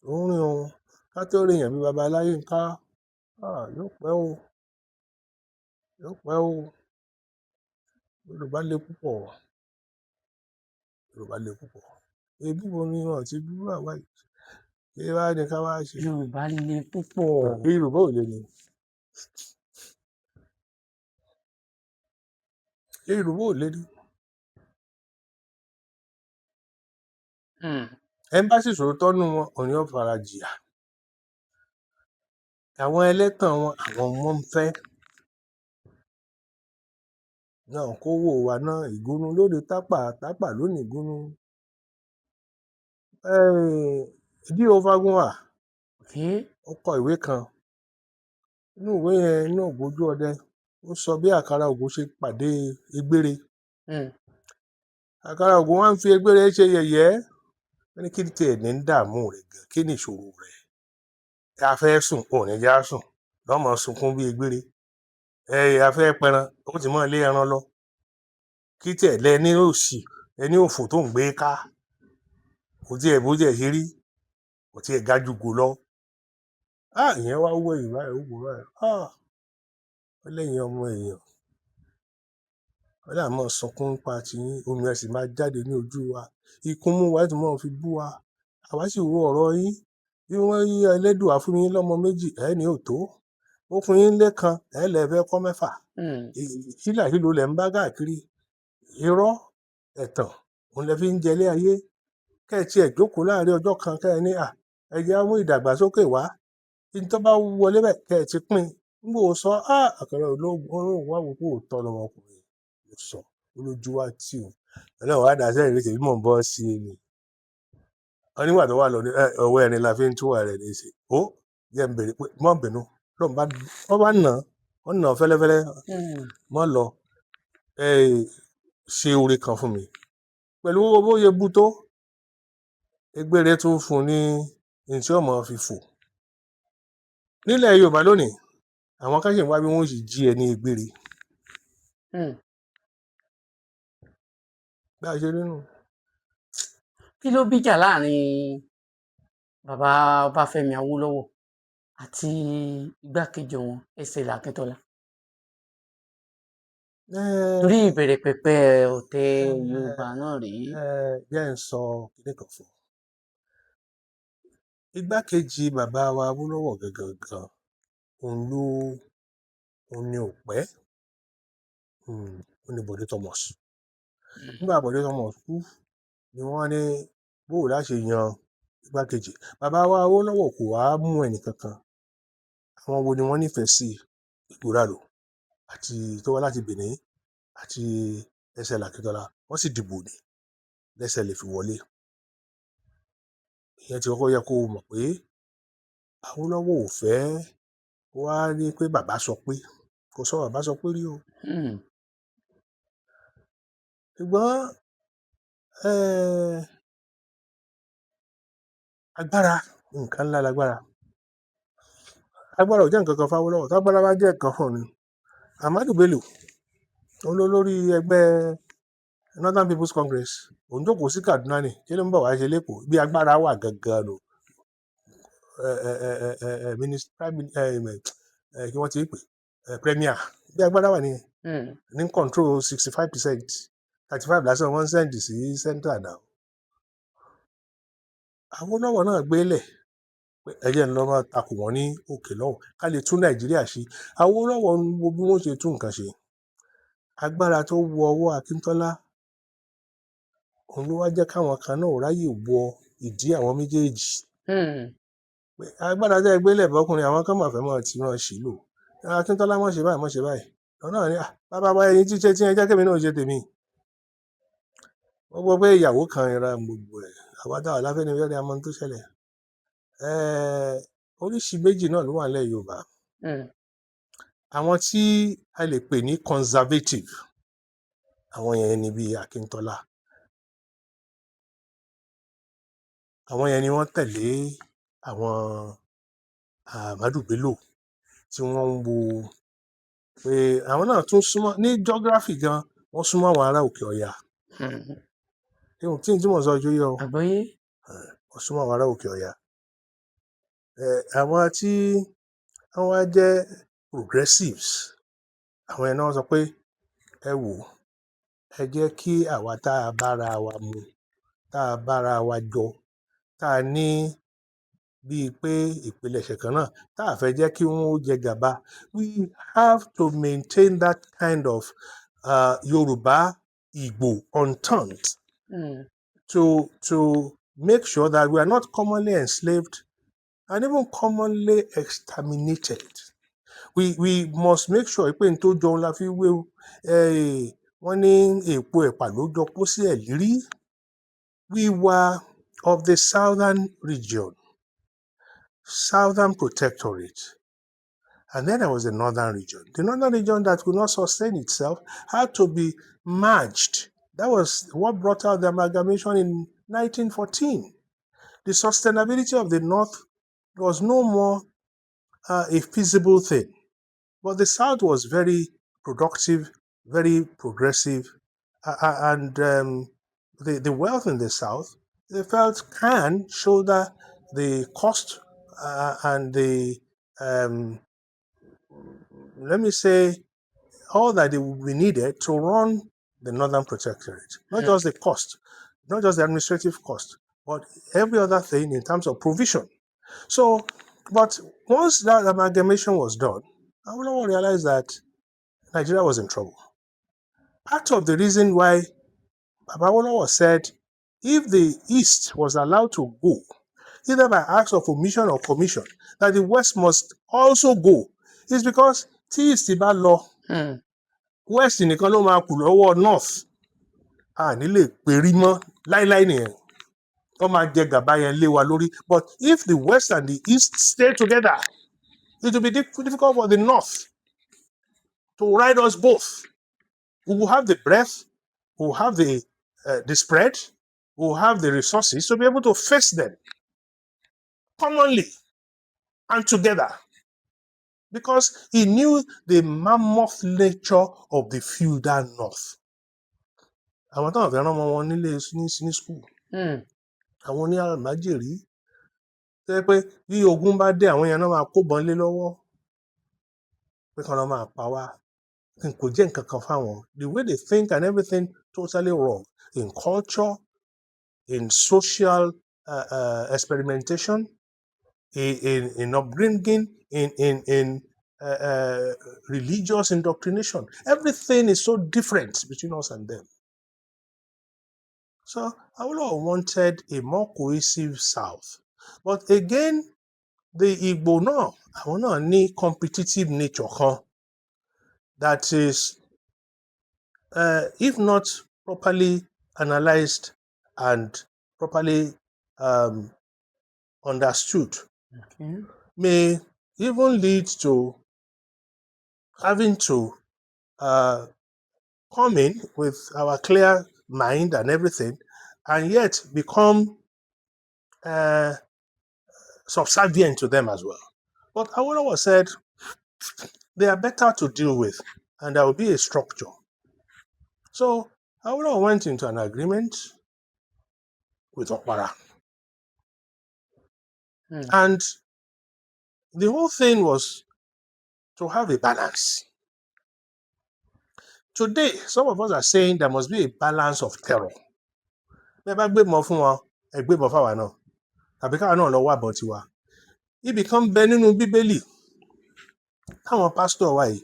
ó rìn o, ká tó rí èèyàn bí baba Ọláyínká, ah, yóò pẹ́ o, yóò pẹ́ o. Yorùbá le púpọ̀, Yorùbá le púpọ̀. Ebí wo ni wọn ti dúró àwa yìí? Kí wá ní ká wá ṣe? Yorùbá le púpọ̀. Yorùbá ò lè ní, Yorùbá ò lè ní. Ẹmbásì sòótọ́ nù wọn, òun yóò fara jìyà. Àwọn ẹlẹ́tàn wọn, àwọn wọn ń fẹ́ náà kówó wa náà. Ìgúnnu lóde Tápà, Tápà lónìí ìgúnnu. D.O. Fagunwa ó kọ ìwé kan. Inú ìwé yẹn, inú Ògbójú Ọdẹ, ó sọ bí Àkàrà Ògùn ṣe pàdé Egbére. Àkàrà Ògùn wá ń fi Egbére ṣe yẹ̀yẹ́. Wọ́n ní kí ni tiẹ̀ ní ń dààmú rẹ̀ gan, kí ni ìṣòro rẹ̀? A fẹ́ sùn, ò ní já sùn, lọ́mọ sunkún bí Egbére. A fẹ́ pẹran, ó ti mọ́ ilé ẹran lọ. Kí tiẹ̀ lẹ ní òṣì, ẹni òfò tó ń gbé ká, kò tiẹ̀ bó tiẹ̀ ṣe rí, kò tiẹ̀ ga jù gò lọ. Ìyẹn wá wọ ẹ̀yìn báyìí, ó wò báyìí. Ó lẹ́yìn ọmọ èèyàn, ó dà mọ́ sunkún pa tiyín, omi ẹ̀ sì máa jáde ní ojú wa, ikú mú wa, ẹ̀ tún mọ́ fi bú wa. Àwa sì wo ọ̀rọ̀ yín bí wọ́n yí Ẹlẹ́dùà fún yín lọ́mọ méjì, ẹ̀ ní ò tó, ó fún yín lẹ́kan, ẹ̀ lẹ́ fẹ́ kọ́ mẹ́fà. Hílàhílo lẹ̀ ń bá káàkiri, irọ́ ẹ̀tàn òun lẹ fi ń jẹlé ayé. Kẹ́ ẹ tiẹ̀ jókòó láàrin ọjọ́ kan, kẹ́ ẹ ní à ẹ jẹ́ á mú ìdàgbàsókè wá, ní tó bá wọlé bẹ́ẹ̀ kẹ́ ẹ ti pín in. N kò sọ àkàrà olóhùn wà wò pé òótọ́ lọmọkùnrin ló sọ, olójú wa tì ó. Ọlọ́run wá dá sẹ́yìn lóṣèlú mọ̀ ń bọ́ sí i ni. Wọ́n nígbà tó wà lọ ní ọwọ́ ẹni la fi ń túwà rẹ̀ ní í ṣe. Ó jẹ́ ń bèrè pé mọ́ bínú lọ́n bá wọ́n bá nà wọ́n nà fẹ́lẹ́fẹ́lẹ́ mọ́ lọ ṣe oore kan fún mi. Pẹ̀lú owó bó ṣe bú tó, Egbére tún fún un ní ní tí ọmọ fi fò. Nílẹ̀ Yorùbá lónìí, àwọn kan sì ń wá bí wọ́n sì jí ẹ ní Egbére. Bí a ṣe rí nù. Kí ló bíjà láàrin bàbá Ọbáfẹ́mi Awólọ́wọ̀ àti igbákejì wọn S.L. Akíntọ́lá? Torí ìbẹ̀rẹ̀ pẹ̀pẹ̀ ọ̀tẹ̀ Yorùbá náà rèé. Jẹ́ ń sọ kinní kan fún ọ. Igbákejì bàbá wa Awólọ́wọ̀ gangan gan, òun ló òun ni ò pẹ́, òun ni Bọ̀dé Thomas. Nígbà Bọ̀dé Thomas kú ni wọ́n ní bóò láṣẹ yan igbákejì. Bàbá wa Awólọ́wọ̀ kò wá mú ẹnì kankan. Àwọn wo ni wọ́n nífẹ̀ẹ́ sí? Ìgbòràrò àti tó wá láti Benin àti S.L. Akíntọ́lá. Wọ́n sì dìbò ní lẹ́sẹ̀ lè fi wọlé. Ìyẹn ti kọ́kọ́ yẹ kó o mọ̀ pé Awólọ́wọ̀ ò fẹ́ wá ní pé bàbá sọ pé kò sọ bàbá sọ pé rí o. Ṣùgbọ́n agbára, nǹkan ńlá lágbára. Agbára ò jẹ́ nǹkan kan f'Awólọ́wọ̀. Tágbára bá jẹ́ nǹkan fún ni, Ahmadu Bello, òun ló lórí ẹgbẹ́ Northern People's Congress, òun jókòó sí Kaduna ni, kí ló ń bọ̀ wá ṣe l'Ékòó? Bí agbára wà gangan nù. Prime, kí wọ́n ti pè premier, bí agbára wà nìyẹn. Ní control 65%, 35 lásán wọ́n send sí central now. Awólọ́wọ̀ náà gbélẹ̀ pé ẹ jẹ́ ń lọ máa takò wọ́n ní òkè lọ́hùn ká lè tún Nàìjíríà ṣe. Awólọ́wọ̀ ń wo bí wọ́n ṣe tún nǹkan ṣe. Agbára tó wọ ọwọ́ Akíntọ́lá, òun ló wá jẹ́ káwọn kan náà ráyè wọ ìdí àwọn méjèèjì. Pé agbára tẹ́ ẹ gbélẹ̀ bọ́kùnrin, àwọn kan mà fẹ́ mọ́ tí wọ́n ṣì lò. Akíntọ́lá mọ̀ ṣe báyìí, mọ̀ ṣe báyìí. Òun náà ní bàbá wa ẹyin tí ṣe tí ẹ jẹ́ kémi náà ṣe tèmi. Wọ́n gbọ́ pé ìyàwó kan ra gbogbo ẹ̀. Àwa táwa láfẹ́nifẹ́re a mọ ohun tó ṣẹlẹ̀. Oríṣi méjì náà ló wà nílẹ̀ Yorùbá. Àwọn tí a lè pè ní conservative, àwọn yẹn ni bíi Akíntọ́lá. Àwọn yẹn ni wọ́n tẹ̀lé àwọn Ahmadu Bello tí wọ́n ń wo pé àwọn náà tún súnmọ́ ní geography gan, wọ́n súnmọ́ àwọn ará òkè ọya. Tí n tí mò ń sọ jó yé ọ? Àgbọ́yé. Wọ́n súnmọ́ àwọn ará òkè ọya. Àwọn tí wọ́n wá jẹ́ progressives, àwọn yẹn náà sọ pé ẹ wò, ẹ jẹ́ kí àwa tá a bára wa mu, tá a bára wa jọ, tá a ní Bíi pé ìpilẹ̀ṣẹ̀ kan náà tá a fẹ́ jẹ́ kí wọ́n ó jẹ gàba. We have to maintain that kind of Yorùbá Igbo entente to make sure that we are not commonly enslaved and even commonly exterminated. We must make sure pé n tó jọun la fi wé o. Wọ́n ní èèpo ẹ̀pà ló jọ pósí ẹ̀lírí. We were of the southern region, southern protectorate, and then there was the northern region. The northern region that could not sustain itself had to be merged. That was what brought out the amalgamation in 1914. The sustainability of the north was no more a feasible thing. But the South was very productive, very progressive, and the wealth in the South, they felt, can shoulder the cost and the, let me say, all that it would be needed to run the Northern Protectorate. Not just the cost, not just the administrative cost, but every other thing in terms of provision. So, but once that amalgamation was done, Awolowo realized that Nigeria was in trouble. Part of the reason why Baba Awolowo said if the East was allowed to go, either by acts of omission or commission, that the West must also go, is because tí East bá lọ, West nìkan ló máa kù lọ́wọ́ North. A ní lè perí mọ́ láíláí nìyẹn. Wọ́n máa jẹ gàba yẹn lé wa lórí. But if the West and the East stay together, it will be difficult for the North to ride us both. We will have the breadth, we will have the spread, we will have the resources to be able to face them commonly and together. Because he knew the mammoth nature of the feudal North. Àwọn táwọn fẹ́ rán ọmọ wọn nílé ní school, àwọn ní àlmájèrì, tó jẹ́ pé bí ogun bá dé, àwọn yẹn náà máa kóbọn lé lọ́wọ́ pé kán lọ máa pa wá. Kò jẹ́ nǹkan kan fáwọn. The way they think and everything, totally wrong in culture, in social experimentation, in upbringing, in religious indoctrination. Everything is so different between us and them. So Awolowo wanted a more cohesive South. But again, the Igbo náà, àwọn náà ní competitive nature kan that is, if not properly analysed and properly understood, may even lead to having to come in with our clear mind and everything, and yet become subservient to them as well. But Awolowo said they are better to deal with, and there will be a structure. So Awolowo went into an agreement with Okpara. And the whole thing was to have a balance. Today, some of us are saying there must be a balance of terror. Bí ẹ bá gbébọn fún wọn, ẹ gbébọn fáwa náà. Tàbí káwa náà lọ wá ìbọn tiwa. Ibì kan ń bẹ nínú Bíbélì táwọn pásítọ̀ wa yìí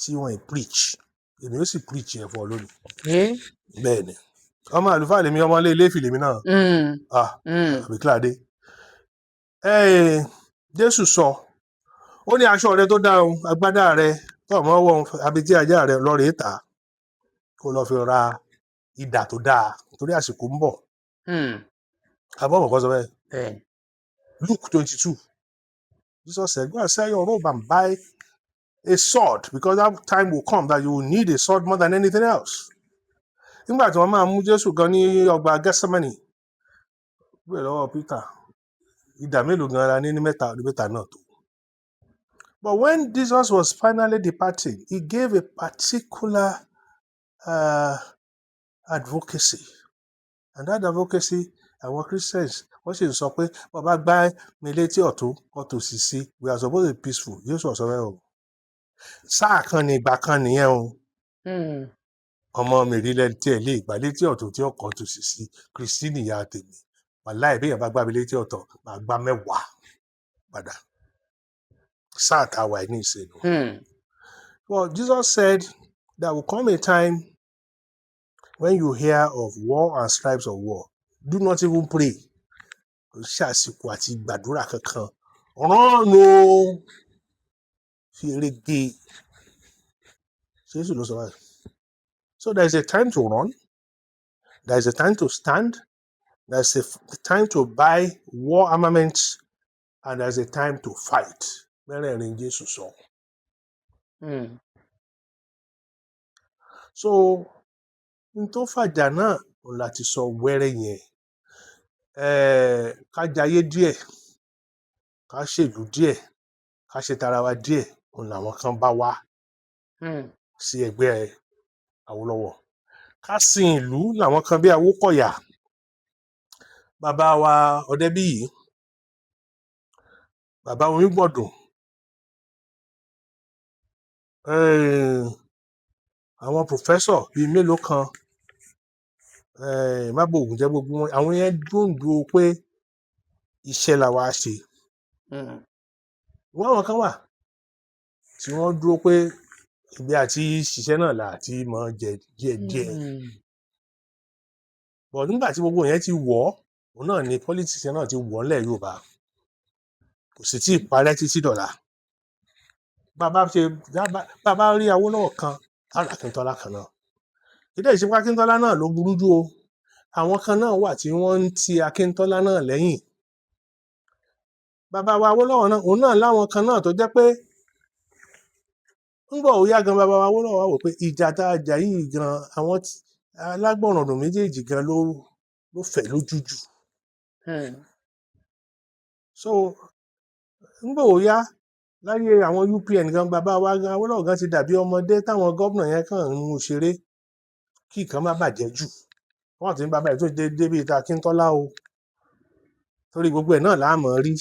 tí wọ́n ì preach. Èmi ó sì preach ẹ̀ fún ọ lónìí. Bẹ́ẹ̀ ni. Ọmọ àlùfáà lèmi, ọmọ ilé Léfì lèmi náà. Ah, àbí kíláàdé. Jésù sọ, ó ní aṣọ rẹ tó dáa o, agbádá rẹ tó ọmọ wọ abetí ajá rẹ lọ rèé tà á, kó lọ fi ra idà tó dáa torí àsìkò ń bọ̀. Àbọ̀ ọ̀mọ̀kọ́ sọ bẹ́ẹ̀. Bẹ́ẹ̀. Luke 22. Jesus said, "Go and sell your robe and buy a sword, because that time will come that you will need a sword more than anything else." Nígbà tí wọ́n máa mú Jésù gan ní ọgbà Gẹ́sẹ́mánì, bẹ́ẹ̀ lọ́wọ́ Peter, idà mélòó gan la ní? Ní mẹ́ta, ní mẹ́ta náà tó. But when Jesus was finally departing, he gave a particular advocacy. And that advocacy, àwọn Christians, wọ́n sì ń sọ pé bàbá gbá mi létí ọ̀tún, kọ́ tòsì sí, we are supposed to be peaceful. Jésù ò sọ bẹ́ẹ̀ o. Sáà kan ní ìgbà kan nìyẹn o. Ọmọ mi rí lẹ́ni tí ẹ̀ lè gbà létí ọ̀tún tí ọkọ̀ tòsì sí, Kristi nìyá tèmi. Wàláì, bí èèyàn bá gbá mi létí ọ̀tọ̀, màá gbá 10 padà. Sáà tá a wà ní ìsìn. Well, Jesus said there will come a time when you hear of war and stripes of war. Do not even pray. Kò sí àsìkò àti gbàdúrà kankan. Run o. Fi eré gé e. Jésù ló sọ báyìí. So there is a time to run. There is a time to stand. There is a time to buy war armaments and there is a time to fight. Mẹ́rẹ̀ẹ̀rin Jésù sọ. So n tó fàjà náà òun láti sọ wẹ́rẹ́ yẹn. Ká jayé díẹ̀, ká ṣèlú díẹ̀, ká ṣe tara wa díẹ̀, òun làwọn kan bá wá sí ẹgbẹ́ Awólọ́wọ̀. Ká sin ìlú làwọn kan bí Awókọ̀yà, bàbá wa Ọdẹ́bíyì, bàbá Onígbọ̀dùn, àwọn professor bíi mélòó kan, Mábògùnjẹ́, gbogbo wọn, àwọn yẹn dúndùn pé iṣẹ́ la wá ṣe. Wọ́n, àwọn kan wà tí wọ́n dúró pé ibi àti ṣiṣẹ́ náà là àti mọ̀ jẹ díẹ̀díẹ̀. But nígbà tí gbogbo yẹn ti wọ̀ ọ́, òun náà ni politics yẹn náà ti wọ̀ ńlẹ̀ Yorùbá, kò sì tí ì parẹ́ títí dọ̀la. Bàbá ṣe bàbá rí Awólọ́wọ̀ kan, á rí Akíntọ́lá kan náà. Ìdá ìṣepá Akíntọ́lá náà ló burú jù o. Àwọn kan náà wà tí wọ́n ń ti Akíntọ́lá náà lẹ́yìn. Bàbá wa Awólọ́wọ̀ náà, òun náà láwọn kan náà tó jẹ́ pé ńgbà ó yá gan, bàbá wa Awólọ́wọ̀ wá wò pé ìjà tá a jà yìí gan, àwọn alágbọ̀nràndùn méjèèjì gan ló fẹ̀ lójú jù. So ńgbà ó yá láyé àwọn UPN gan, bàbá wa gan Awólọ́wọ̀ gan ti dàbí ọmọdé táwọn gómìnà yẹn kàn ń mú ṣeré kí nǹkan má bàjẹ́ jù. Wọ́n ti ní bàbá yìí tó dé débi ìta Akíntọ́lá o, torí gbogbo ẹ̀ náà láàmú rí.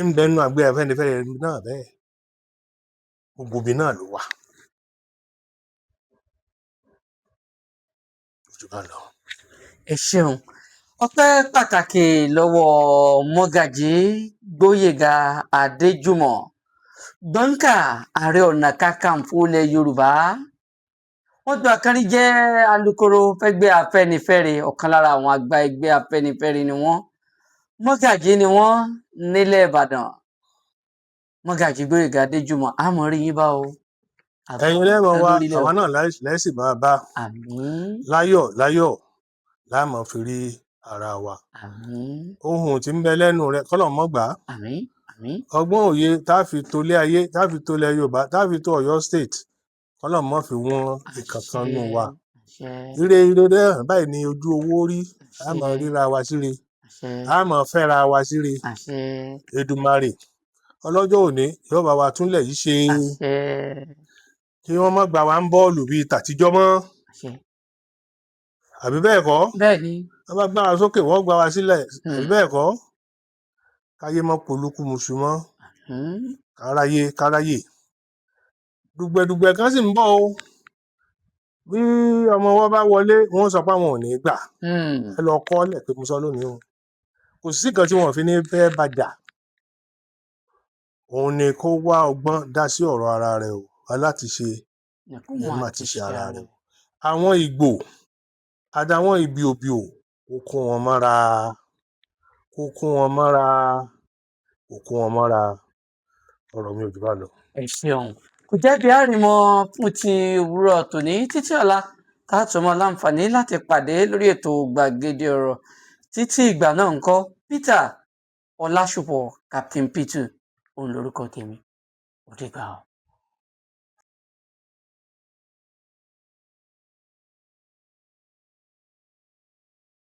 Ń bẹ nínú àgbẹ̀ Afẹ́nifẹ́re náà bẹ́ẹ̀, gbogbo ibi náà ló wà. Ojú bá lọ. Ẹ ṣeun. Ọpẹ́ pàtàkì lọ́wọ́ Mọ́gàjí Gbóyèga Adéjùmọ̀, Gbọǹkà, Ààrẹ Ọ̀nà Kakanfò ilẹ̀ Yorùbá. Wọ́n gba àkànrí jẹ́ alukoro fẹ́gbẹ́ Afẹ́nifẹ́re, ọ̀kan lára àwọn àgbà ẹgbẹ́ Afẹ́nifẹ́re ni wọ́n. Mọ́gàjí ni wọ́n nílẹ̀ Ìbàdàn. Mọ́gàjí Gbóyèga Adéjùmọ̀, àmọ́ rí yín bá o. Ẹ̀yin lẹ́mọ̀ wa, lórílẹ̀ o. Àwa náà lẹ́sìn máa bá. Àmín. Láyọ̀ láyọ̀ láàmú fi rí ara wa. Àmín. Ohun tí ń bẹ lẹ́nu rẹ kọ́lọ̀ mọ́ gbà á. Àmín, àmín. Ọgbọ́n òye tá a fi tolé ayé, tá a fi tolẹ̀ Yorùbá, tá a fi tó Ọ̀yọ́ State, kọ́lọ̀ mọ́ fi wọ́n ìkankan nù wa. Àṣẹ. Ire ire náà báyìí ni ojú owó rí, a máa ríra wa síre, Àṣẹ. a máa fẹ́ra wa síre. Àṣẹ. Èdùmàrè ọlọ́jọ́ òní yóò bá wa túnlẹ̀ yìí ṣe. Àṣẹ. Kí wọ́n má gbà wá ń bọ́ọ̀lù bíi tàtijọ́ mọ́. Àṣẹ. Àbí bẹ́ẹ̀ kọ́? Bẹ́ẹ̀ ni. Wọ́n bá gbá wa sókè, wọ́n gbá wa sílẹ̀. Àbí bẹ́ẹ̀ kọ́? Káyé mọ́ polúkúmuṣu mọ́. Káráyé káráyé, dùgbẹ̀dùgbẹ̀ kan sì ń bọ̀ o. Bí ọmọ wọn bá wọlé, wọn sọ pé àwọn ò ní gbà. Ẹ lọ kọ́ lẹ̀ pé mo sọ lónìí o, kò sí nǹkan tí wọn fi ní fẹ́ bàjá. Òun ni kó wá ọgbọ́n dá sí ọ̀rọ̀ ara rẹ̀ o, alátiṣe ẹ má ti ṣe ara rẹ̀ o. Àwọn Ìgbò àtàwọn Ìbìòbìò, kó kó wọn mọ́ra, kó kó wọn mọ́ra, kó kó wọn mọ́ra. Ọ̀rọ̀ mi ò jù bá lọ. Ẹ ṣeun. Kò jẹ́ bí àrìmọ́ fún ti òwúrọ̀ tòní. Títí ọ̀la tá a tún mọ́ láǹfààní láti pàdé lórí ètò Gbàgede Ọ̀rọ̀. Títí ìgbà náà ńkọ́, Peter Ọlásùpọ̀, Captain P2 òun lorúkọ tèmi. Ó dìgbà o.